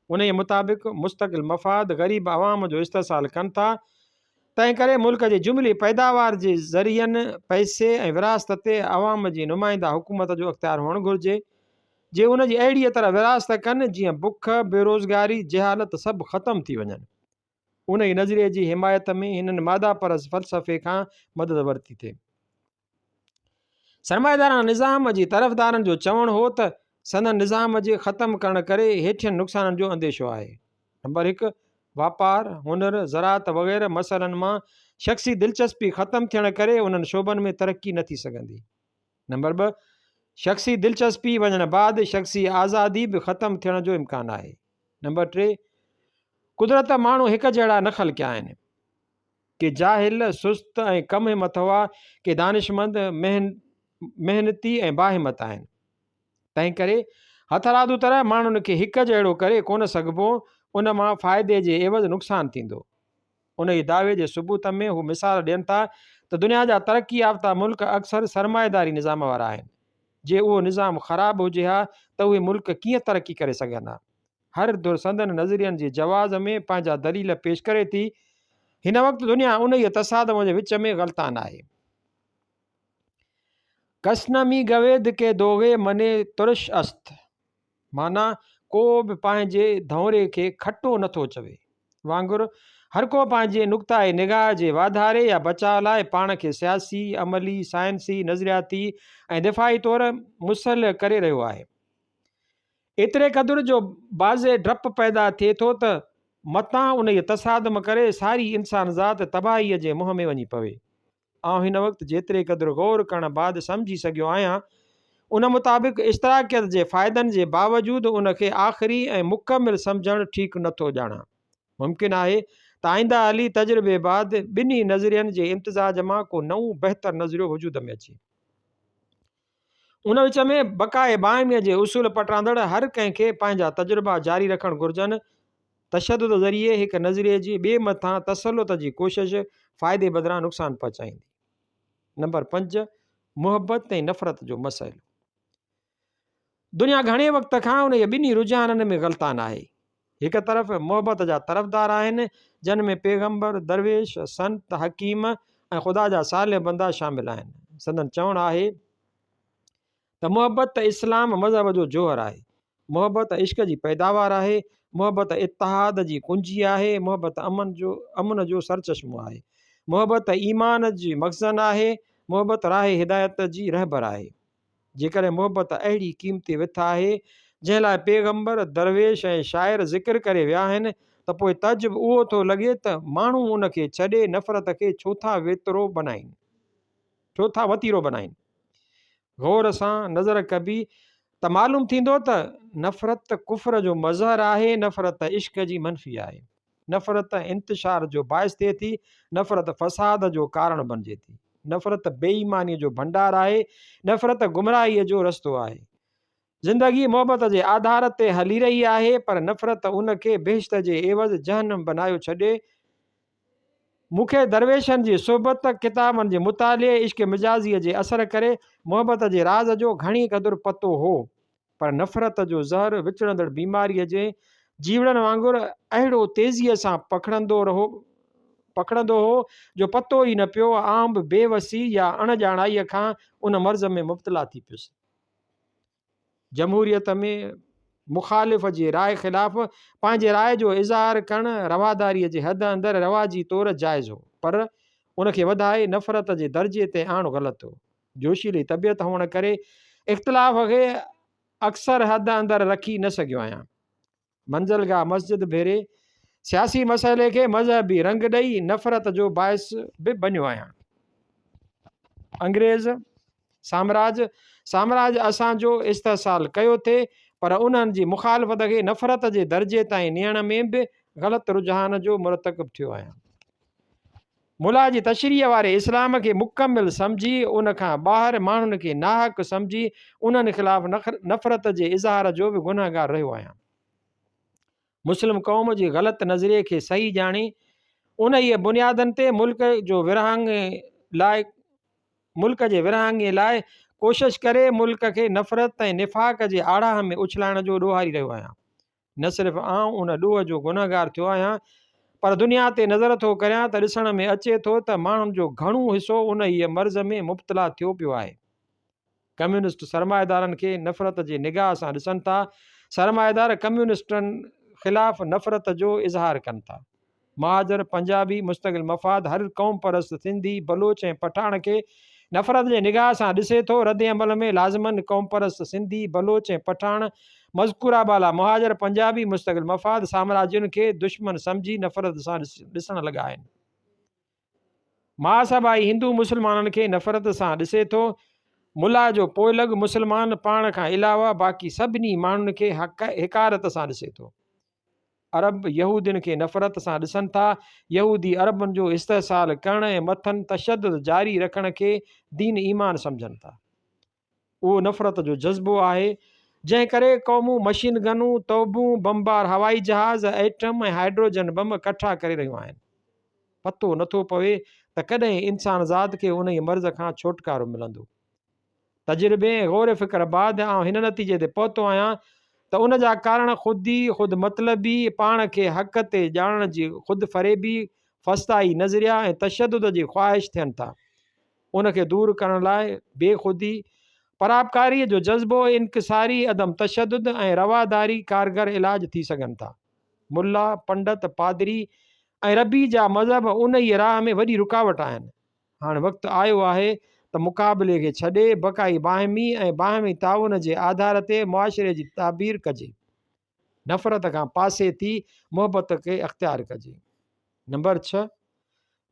انهيء مطابق مستقل مفاد غريب عوام جو استحصال ڪن ٿا، تنهنڪري ملڪ جي جملي پيداوار جي ذريعن، پئسي ۽ ورهاست تي عوام جي نمائنده حڪومت جو اختيار هئڻ گهرجي، جي ان جي اهڙيء طرح ورهاست ڪن، جيئن بک، بيروزگاري، جهالت سڀ ختم ٿي وڃن. انهيء نظريي جي حمايت ۾ هنن ماده پرست فلسفي کان مدد ورتي ٿي. سرمائيدارانه نظام جي طرفدارن جو چوڻ هو ته سندن نظام جي ختم ڪرڻ ڪري هيٺين نقصانن جو انديشو آهي. نمبر هڪ، واپار، هنر، زراعت وغيره مسئلن مان شخصي دلچسپي ختم ٿيڻ ڪري انهن شعبن ۾ ترقي نه ٿي سگهندي. نمبر ٻه، شخصي دلچسپي وڃڻ بعد شخصي آزادي به ختم ٿيڻ جو امڪان آهي. نمبر ٽي، قدرت ماڻهو هڪ جهڙا نه خلقيا آهن. ڪي جاهل، سست ۽ ڪم همت هئا، ڪي دانشمند، محنتي ۽ باهمت آهن. تنهنڪري هٿرادو طرح ماڻهن کي هڪ جهڙو ڪري ڪونه سگهبو، ان مان فائدي جي عيوض نقصان ٿيندو. انهيء دعوي جي ثبوت ۾ هو مثال ڏين ٿا ته دنيا جا ترقي يافته ملڪ اڪثر سرمائيداري نظام وارا آهن. جي اهو نظام خراب هجي ها ته اهي ملڪ ڪيئن ترقي ڪري سگهن ها؟ هر ڌر سندن نظرين جي جواز ۾ پنهنجا دليل پيش ڪري ٿي. هن وقت دنيا انهيء تصادم جي وچ ۾ غلطان آهي. ڪسنمي گويد ڪي دوغي مني ترش است معنيٰ ڪو به پنهنجي ڌؤنري کي کٽو نه ٿو چوي وانگر هر ڪو پنهنجي نقطه نگاهه جي واڌاري يا بچاء لاء پاڻ کي سياسي، عملي، سائنسي، نظرياتي ۽ دفاعي طور مسلح ڪري رهيو آهي. ايتري قدر جو بعضي ڊپ پيدا ٿئي ٿو ته متان انهيء تصادم ڪري ساري انسان ذات تباهيء جي منهن ۾ وڃي پوي. آئون هن وقت جيتري قدر غور ڪرڻ بعد سمجهي سگهيو آهيان، ان مطابق اشتراڪيت جي فائدن جي باوجود ان کي آخري ۽ مڪمل سمجهڻ ٺيڪ نه ٿو ڄاڻان. ممڪن آهي ته آئنده هلي تجربي بعد ٻنهي نظرين جي امتزاج مان ڪو نئون بهتر نظريو وجود ۾ اچي. ان وچ ۾ بقاء باهميء جي اصول پٽاندڙ هر ڪنهن کي پنهنجا تجربا جاري رکڻ گهرجن. تشدد ذريعي هڪ نظريي جي ٻئي مٿان تسلط جي ڪوشش فائدي بدران نقصان پهچائيندي. نمبر 5، محبت ۽ نفرت جو مسئلو. دنيا گهڻي وقت کان انهيء ٻنهي رجحانن ۾ غلطان آهي. هڪ طرف محبت جا طرفدار آهن، جن ۾ پيغمبر، درويش، سنت، حڪيم ۽ خدا جا صالح بندا شامل آهن. سندن چوڻ آهي ته محبت اسلام مذهب جو جوهر آهي. محبت عشق جي پيداوار آهي. محبت اتحاد جي ڪنجي آهي. محبت امن جو امن جو سرچشمو آهي. محبت ايمان جي مخزن آهي. محبت راهه هدايت جي رهبر آهي. جيڪڏهن محبت اهڙي قيمتي وٿ آهي، جنهن لاء پيغمبر، درويش ۽ شاعر ذڪر ڪري ويا آهن ته پوء تعجب اهو ٿو لڳي ته ماڻهو ان کي ڇڏي نفرت کي ڇو ٿا ويترو بنائين؟ ڇو ٿا وتيرو بنائين؟ غور سان نظر ڪبي ته معلوم ٿيندو ته نفرت ڪفر جو مظهر آهي، نفرت عشق جي منفي آهي. نفرت انتشار جو باعث ٿئي ٿي، نفرت فساد جو ڪارڻ بڻجي ٿي، نفرت بي ايمانيء جو ڀنڊار آهي، نفرت گمراهيء جو رستو آهي. زندگي محبت جي آڌار تي هلي رهي آهي، پر نفرت ان کي بهشت جي عيوض جهنم بنايو ڇڏي. مون کي درويشن جي صحبت، ڪتابن جي مطالعي، عشق مجازيء جي اثر ڪري محبت جي راز جو گهڻي قدر پتو هو. پر نفرت جو زهر وچڙندڙ بيماريء جي جيوڙن وانگر اهڙو تيزيء سان پکڙندو رهو پکڙندو هو جو پتو ئي نه پيو، آئون به بي وسي يا اڻ ڄاڻائيء کان ان مرض ۾ مبتلا ٿي پيس. جمهوريت ۾ مخالف جي راء خلاف پنهنجي راء جو اظهار ڪرڻ رواداريء جي حد اندر رواجي طور جائز هو، پر ان کي وڌائي نفرت جي درجي تي آڻڻ غلط هو. جوشيلي طبيعت هئڻ ڪري اختلاف کي اڪثر حد اندر رکي نه سگهيو آهيان. منزلگاهه مسجد ڀيري سياسي مسئلي کي مذهبي رنگ ڏئي نفرت جو باعث به بنيو آهيان. انگريز سامراج سامراج اسان جو استحصال ڪيو ٿي پر انهن جي مخالفت کي نفرت جي درجي تائين نيڻ ۾ به غلط رجحان جو مرتڪب ٿيو آهيان. ملا جي تشريح واري اسلام کي مڪمل سمجهي ان کان ٻاهر ماڻهن کي ناحق سمجهي انهن خلاف نفرت جي اظهار جو به گنهگار رهيو آهيان. مسلم قوم جي غلط نظريي کي صحيح ڄاڻي انهيء بنيادن تي ملڪ جو ورهاڱي لاء ملڪ جي ورهاڱي لاء ڪوشش ڪري ملڪ کي نفرت ۽ نفاق جي آڙاهه ۾ اڇلائڻ جو ڏوهاري رهيو آهيان. نه صرف آئون ان ڏوهه جو گنهگار ٿيو آهيان پر دنيا تي نظر ٿو ڪريان ته ڏسڻ ۾ اچي ٿو ته ماڻهن جو گهڻو حصو انهيء مرض ۾ مبتلا ٿيو پيو آهي. ڪميونسٽ سرمائيدارن کي نفرت جي نگاهه سان ڏسن ٿا، سرمائيدار ڪميونسٽن خلاف نفرت جو اظهار ڪن ٿا. مهاجر، پنجابي، مستقل مفاد، هر قومپرست سنڌي، بلوچ ۽ پٺاڻ کي نفرت جي نگاهه سان ڏسي ٿو، ردعمل ۾ لازماً قومپرست سنڌي، بلوچ ۽ پٺاڻ، مذڪوره بالا مهاجر، پنجابي، مستقل مفاد، سامراجين کي دشمن سمجهي نفرت سان ڏسڻ لڳا آهن. مهاسڀائي هندو مسلمانن کي نفرت سان ڏسي ٿو. ملا جو پوئلڳ مسلمان پاڻ کان علاوه باقي سڀني ماڻهن کي حقارت سان ڏسي ٿو. عرب يهودين کي نفرت سان ڏسن ٿا. يهودي عربن جو استحصال ڪرڻ ۽ مٿن تشدد جاري رکڻ کي دين ايمان سمجهن ٿا. اهو نفرت جو جذبو آهي، جنهن ڪري قومون مشين گنون، توبون، بمبار هوائي جهاز، ايٽم ۽ هائيڊروجن بم ڪٺا ڪري رهيون آهن. پتو نٿو پوي ته ڪڏهن انسان ذات کي انهيء مرض کان ڇوٽڪارو ملندو. تجربي ۽ غور فڪر بعد آئون هن نتيجي تي پهتو آهيان ته ان جا ڪارڻ خودي، خود مطلبي، پاڻ کي حق تي ڄاڻڻ جي خود فريبي، فسطائي نظريا ۽ تشدد جي خواهش ٿين ٿا. ان کي دور ڪرڻ لاء بي خودي، پراپڪاريء جو جذبو، انڪساري، عدم تشدد ۽ رواداري ڪارگر علاج ٿي سگهن ٿا. ملا، پنڊت، پادري ۽ ربي جا مذهب انهيء راهه ۾ وڏي رڪاوٽ آهن. هاڻ وقت آيو آهي ته مقابلي کي ڇڏي بقائي باهمي ۽ باهمي تعاون جي آڌار تي معاشري جي تعبير ڪجي. نفرت کان پاسي ٿي محبت کي اختيار ڪجي. نمبر ڇهه،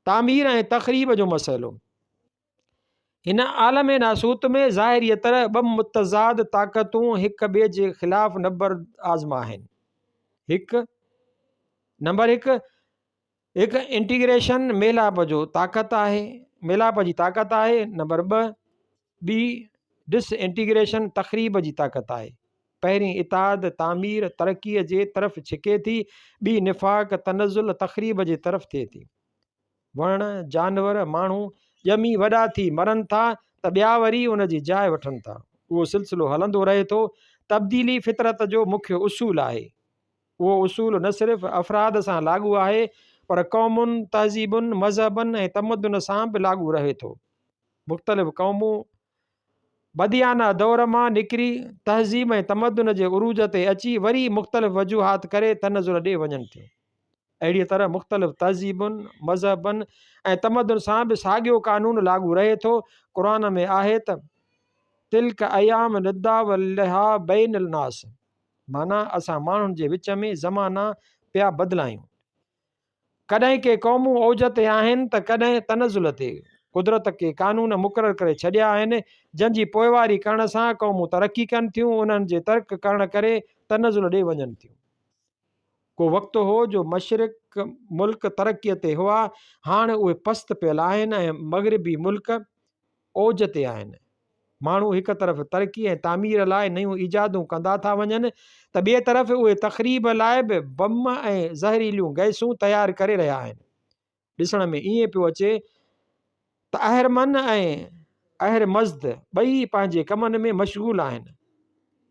تعمير ۽ تخريب جو مسئلو، هن عالم ناسوت ۾ ظاهريء طرح ٻه متضاد طاقتون هڪ ٻئي جي خلاف نبرد آزما آهن. هڪ نمبر هڪ، هڪ انٽيگريشن ميلاپ جو طاقت آهي ميلاپ جي طاقت آهي نمبر 2 ٻي ڊس انٽيگريشن تخريب جي طاقت آهي پهرين اتحاد تعمير ترقي جي طرف ڇڪي ٿي ٻي نفاق تنزل تخريب جي طرف ٿئي ٿي وڻ جانور ماڻهو ڄمي وڏا ٿي مرن ٿا ته ٻيا وري ان جي جاء وٺن ٿا اهو سلسلو هلندو رهي ٿو تبديلي فطرت جو مکيه اصول آهي اهو اصول نه صرف افراد سان لاڳو آهي پر قومن، تهذيبن، مذهبن ۽ تمدن سان به لاڳو رهي ٿو. مختلف قومون بديانه دور مان نڪري تهذيب ۽ تمدن جي عروج تي اچي وري مختلف وجوهات ڪري تنزل ڏي وڃن ٿيون. اهڙيء طرح مختلف تهذيبن، مذهبن ۽ تمدن سان به ساڳيو قانون لاڳو رهي ٿو. قرآن ۾ آهي ته، تلڪ ايام نداولها بين الناس. معنيٰ اسان ماڻهن جي وچ ۾ زمانا پيا بدلايون. ڪڏهن ڪي قومون اوج تي آهن ته ڪڏهن تنزل تي. قدرت ڪي قانون مقرر ڪري ڇڏيا آهن، جن جي پوئواري ڪرڻ سان قومون ترقي ڪن ٿيون، انهن جي ترڪ ڪرڻ ڪري تنزل ڏي وڃن ٿيون. ڪو وقت هو جو مشرق ملڪ ترقيء تي هئا، هاڻ اهي پست پيل آهن ۽ مغربي ملڪ اوج تي آهن. ماڻهو هڪ طرف ترقي ۽ تعمير لاء نيون ايجادون ڪندا ٿا وڃن ته ٻئي طرف اهي تخريب لاء به بم ۽ زهريليون گئسون تيار ڪري رهيا آهن. ڏسڻ ۾ ائين پيو اچي ته اهرمن ۽ اهرمزد ٻئي پنهنجي ڪمن ۾ مشغول آهن.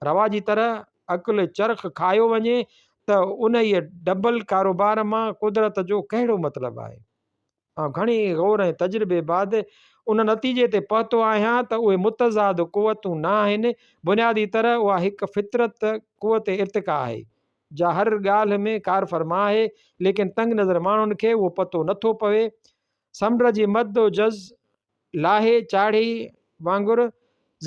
رواجي طرح عقل چرخ کايو وڃي ته انهيء ڊبل ڪاروبار مان قدرت جو ڪهڙو مطلب آهي؟ آئون گهڻي غور ۽ تجربي بعد ان نتيجي تي پهتو آهيان ته اهي متضاد قوتون نه آهن، بنيادي طرح اها هڪ فطرت قوت ارتقا آهي، جا هر ڳالهه ۾ ڪارفرما آهي، ليڪن تنگ نظر ماڻهن کي اهو پتو نه ٿو پوي. سمنڊ جي مد و جز، لاهي چاڙهي وانگر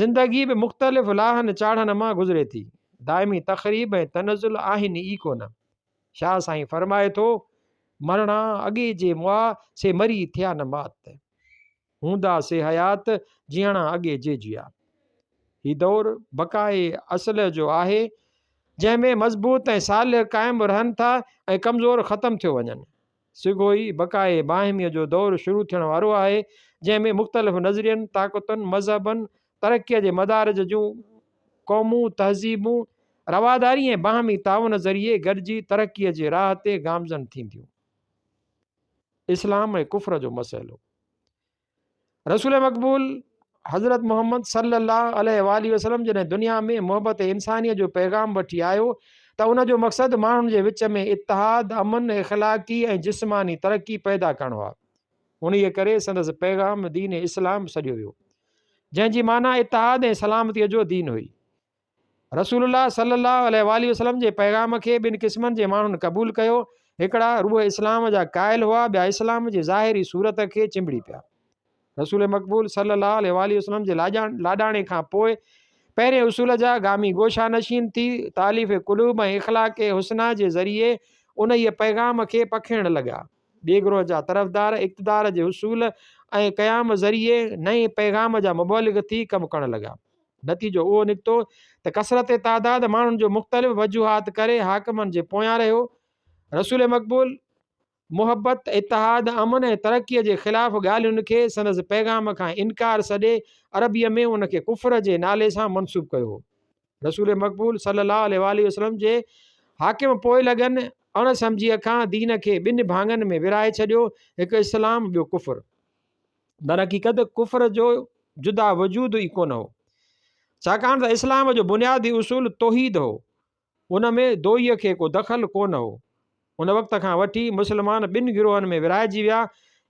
زندگي به مختلف لاهن چاڙهن مان گذري ٿي. دائمي تخريب ۽ تنزل آهن ئي ڪونه. شاهه سائين فرمائي ٿو، مرڻا اڳي جي مئا، سي مري ٿيا نه مات. هوندا سي حيات، جيئڻا اڳي جي جيئا. هي دور بقاء اصل جو آهي، جنهن ۾ مضبوط ۽ صالح قائم رهن ٿا ۽ ڪمزور ختم ٿيو وڃن. سگهو ئي بقاء باهميء جو دور شروع ٿيڻ وارو آهي، جنهن ۾ مختلف نظرين، طاقتن، مذهبن، ترقيء جي مدارج جون قومون، تهذيبون رواداري ۽ باهمي تعاون ذريعي گڏجي ترقيء جي راهه تي گامزن ٿينديون. اسلام ۽ ڪفر جو مسئلو. رسول مقبول حضرت محمد صلي الله عليه واٰله وسلم جڏهن دنيا ۾ محبت انسانيت جو پيغام وٺي آيو ته ان جو مقصد ماڻهن جي وچ ۾ اتحاد، امن، اخلاقي ۽ جسماني ترقي پيدا ڪرڻ هئا. انهيء ڪري سندس پيغام دين اسلام سڏيو ويو، جنهن جي معنيٰ اتحاد ۽ سلامتيء جو دين هئي. رسول الله صلي الله عليه واٰله وسلم جي پيغام کي ٻن قسمن جي ماڻهن قبول ڪيو، هڪڙا روح اسلام جا قائل هئا، ٻيا اسلام جي ظاهري صورت کي چنبڙي پيا. رسول مقبول صلي الله عليه واٰله وسلم جي لاڏاڻي کان پوء پهرين اصول جا گامي گوشه نشين ٿي تاليف قلوب ۽ اخلاق حسنه جي ذريعي انهيء پيغام کي پکيڙڻ لڳا. ٻئي گروهه جا طرفدار اقتدار جي حصول ۽ قيام ذريعي نئين پيغام جا مبلغ ٿي ڪم ڪرڻ لڳا. نتيجو اهو نڪتو ته ڪثرت تعداد ماڻهن جو مختلف وجوهات ڪري حاڪمن جي پويان رهيو. رسول مقبول محبت، اتحاد، امن ۽ ترقيء جي خلاف ڳالهين کي سندس پيغام کان انڪار سڏي عربيء ۾ ان کي ڪفر جي نالي سان منسوب ڪيو هو. رسول مقبول صلي الله عليه واٰله وسلم جي حاڪم پوئلڳن اڻ سمجهيء کان دين کي ٻن ڀاڱن ۾ ورهائي ڇڏيو، هڪ اسلام ٻيو ڪفر. درحقيقت ڪفر جو جدا وجود ئي ڪونه هو. ڇاڪاڻ ته اسلام جو بنيادي اصول توحيد هو. ان ۾ دوئيء کي ڪو دخل ڪونه هو. ان وقت کان وٺي مسلمان ٻن گروهن ۾ ورهائجي ويا.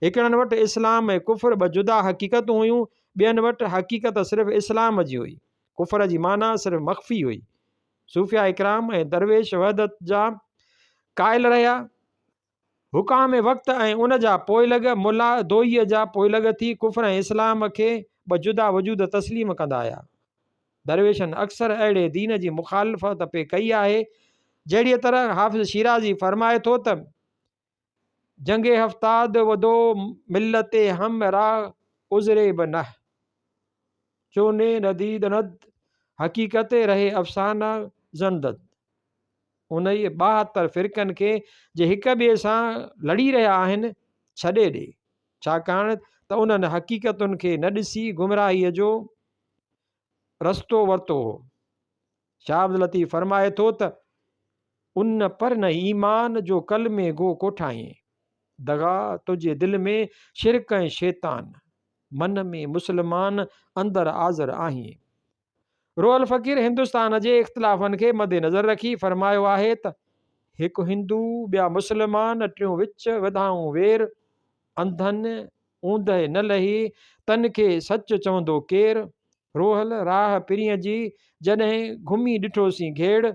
هڪڙن وٽ اسلام ۽ ڪفر ٻه جدا حقيقتون هيون، ٻين وٽ حقيقت صرف اسلام جي هئي. ڪفر جي معنيٰ صرف مخفي هئي. صوفياء ڪرام ۽ درويش وحدت جا قائل رهيا. حڪام وقت ۽ ان جا پوئلڳ ملا دوئيء جا پوئلڳ ٿي ڪفر ۽ اسلام کي ٻه جدا وجود تسليم ڪندا آيا. درويشن اڪثر اهڙي دين جي مخالفت پئي ڪئي آهي، جهڙيء طرح حافظ شيرازي فرمائي ٿو ته، جنگ هفتاد و دو ملت هم را عذر به نه، چون نديدند حقيقت رهي افسانه زندد. انهيء 72 فرقن کي جي هڪ ٻئي سان لڙي رهيا آهن، ڇڏي ڏي، ڇاڪاڻ ته انهن حقيقتن کي نه ڏسي گمراهيء جو رستو ورتو هو. شاهه عبداللطيف فرمائي ٿو ته، ان پر نه ايمان جو ڪلمي گو ڪوٺائين، دغا تنهنجي دل ۾ شرڪ ۽ شيطان، من ۾ مسلمان اندر آذر آهين. روحل فقير هندستان جي اختلافن کي مدنظر رکي فرمايو آهي ته، هڪ هندو، ٻيا مسلمان، ٽيون وچ وڌائون وير، انڌن اوندهه نه لهي، تن کي سچ چوندو ڪير؟ روحل راهه پرينء جي، جڏهن گهمي ڏٺوسين گهيڙ،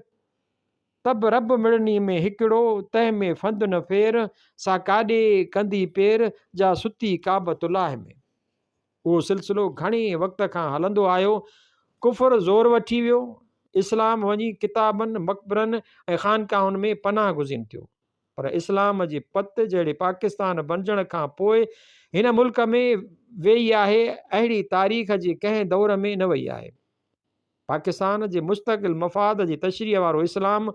ته به رب مڙني ۾ هڪڙو، تنهن ۾ ڦند نه ڦير، سا ڪاڏي ڪندي پير، جا ستي ڪعبة الله ۾. اهو سلسلو گهڻي وقت کان هلندو آيو. ڪفر زور وٺي ويو. اسلام وڃي ڪتابن، مقبرن ۽ خانقاهن ۾ پناهه گزين ٿيو. پر اسلام جي پت جهڙي پاڪستان بڻجڻ کان پوء هن ملڪ ۾ ويئي آهي، اهڙي تاريخ جي ڪنهن دور ۾ نه وئي آهي. پاڪستان جي مستقل مفاد جي تشريح وارو اسلام،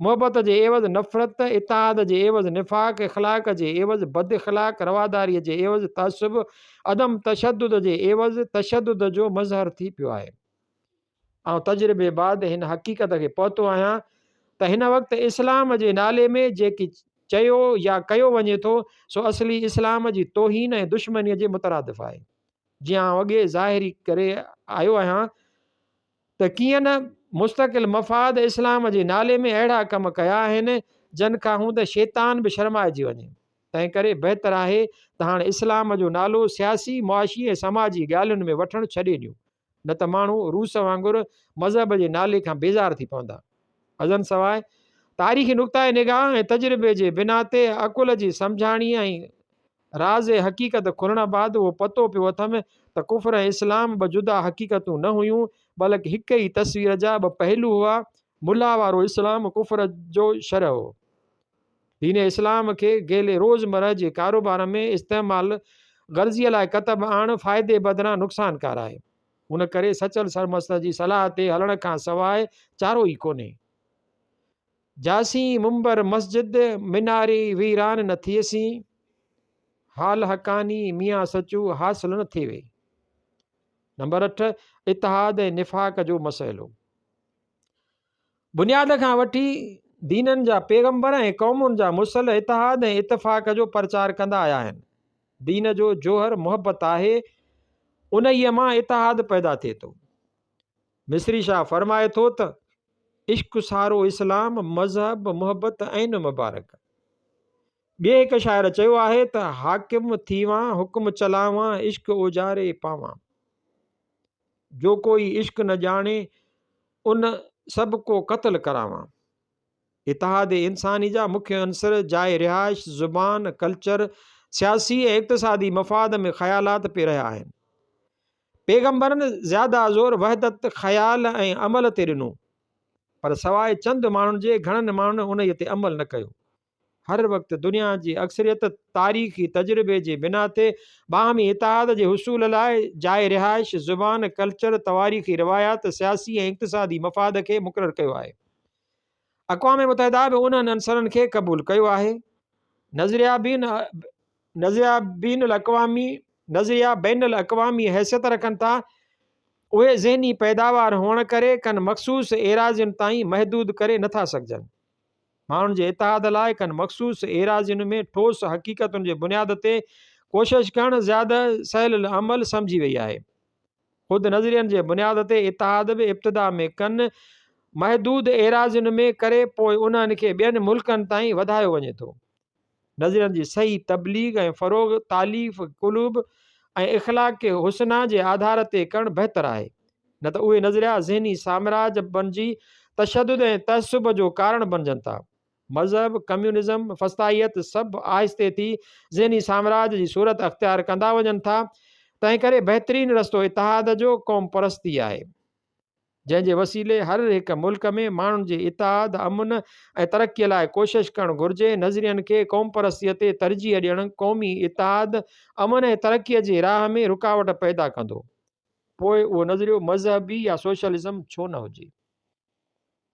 محبت جي عيوض نفرت، اتحاد جي عيوض نفاق، اخلاق جي عيوض بد اخلاق، رواداري جي عيوض تعصب، عدم تشدد جي عيوض تشدد جو مظهر ٿي پيو آهي. آئون تجربي بعد هن حقيقت کي پهتو آهيان ته هن وقت اسلام جي نالي ۾ جيڪي چيو يا ڪيو وڃي ٿو سو اصلي اسلام جي توهين ۽ دشمنيء جي مترادف آهي. جيئن آئون اڳي ظاهري ڪري آيو آهيان ته ڪيئن نه مستقل مفاد اسلام جي نالي ۾ اهڙا ڪم ڪيا آهن جن کان هوند شيطان به شرمائجي وڃي. تنهنڪري بهتر آهي ته هاڻ اسلام جو نالو سياسي، معاشي ۽ سماجي ڳالهين ۾ وٺڻ ڇڏي ڏيون نه ته ماڻهو روس وانگر مذهب جي نالي کان بيزار ٿي پوندا. ازنسواء تاريخي نقطه نگاهه ۽ تجربي جي بنا تي عقل جي سمجهاڻي ۽ راز حقيقت کلڻ بعد اهو پتو پيو اٿم ته ڪفر ۽ اسلام ٻه جدا حقيقتون نه هيون، بلڪ هڪ ئي تصوير جا ٻه پهلو هئا. ملا وارو اسلام ڪفر جو شرح هو. دين اسلام کي گيلي روزمره جي ڪاروبار ۾ استعمال غرضيء لاء ڪتب آڻڻ فائدي بدران نقصانڪار آهي. ان ڪري سچل سرمست جي صلاح تي هلڻ کان سواء چارو ئي ڪونهي. جاسين منبر مسجد مناري ويران نه ٿئيسين، حال حقاني ميان سچو حاصل نه ٿيوي. نمبر 8، اتحاد ۽ نفاق جو مسئلو. بنياد کان وٺي دينن جا پيغمبر ۽ قومن جا مسلح اتحاد ۽ اتفاق جو پرچار ڪندا آيا آهن. دين جو جوهر محبت آهي، انهيء مان اتحاد پيدا ٿئي ٿو. مصري شاهه فرمائي ٿو ته، عشق سارو اسلام، مذهب محبت عين مبارڪ. ٻئي هڪ شاعر چيو آهي ته، حاڪم ٿيوان حڪم چلاوان، عشق اجاري پاوان. جو ڪوئي عشق نه ڄاڻي، ان سڀ ڪو قتل ڪراوان. اتحاد انساني جا مکيه عنصر جاء رهائش، زبان، ڪلچر، سياسي ۽ اقتصادي مفاد ۾ خيالات پئي رهيا آهن. پيغمبرن زياده زور وحدت خيال ۽ عمل تي ڏنو، پر سواء چند ماڻهن جي گهڻن ماڻهن انهيء تي عمل نه ڪيو. هر وقت دنيا جي اڪثريت تاريخي تجربي جي بنا تي باهمي اتحاد جي حصول لاء جاء رهائش، زبان، ڪلچر، تواريخي روايات، سياسي ۽ اقتصادي مفاد کي مقرر ڪيو آهي. اقوام متحده به انهن عنصرن کي قبول ڪيو آهي. نظريا بين نظريا بين الاقوامي نظريا بين الاقوامي حيثيت رکن ٿا. اهي ذهني پيداوار هئڻ ڪري ڪن مخصوص ايراضين تائين محدود ڪري نٿا سگهجن. ماڻهن جي اتحاد لاء ڪن مخصوص ايراضين ۾ ٺوس حقيقتن جي بنياد تي ڪوشش ڪرڻ زياده سهل العمل سمجهي وئي آهي. خود نظرين جي بنياد تي اتحاد به ابتدا ۾ ڪن محدود ايراضين ۾ ڪري پوء انهن کي ٻين ملڪن تائين وڌايو وڃي ٿو. نظرين جي صحيح تبليغ ۽ فروغ تاليف قلوب ۽ اخلاق حسنه جي آڌار تي ڪرڻ بهتر آهي، نه ته اهي نظريا ذهني سامراج بنجي تشدد ۽ تعصب جو ڪارڻ بنجن ٿا. مذهب، ڪميونزم، فسطائيت سڀ آهستي ٿي ذهني سامراج جي صورت اختيار ڪندا وڃن ٿا، تنهنڪري بهترين رستو اتحاد جو قوم پرستي آهي. جنهن جي وسيلي هر هڪ ملڪ ۾ ماڻهن جي اتحاد، امن ۽ ترقي لاء ڪوشش ڪرڻ گهرجي، نظرين کي قومپرستي تي ترجيح ڏيڻ قومي اتحاد، امن ۽ ترقي جي راهه ۾ رڪاوٽ پيدا ڪندو، پوء اهو نظريو مذهبي يا سوشلزم ڇو نه هجي.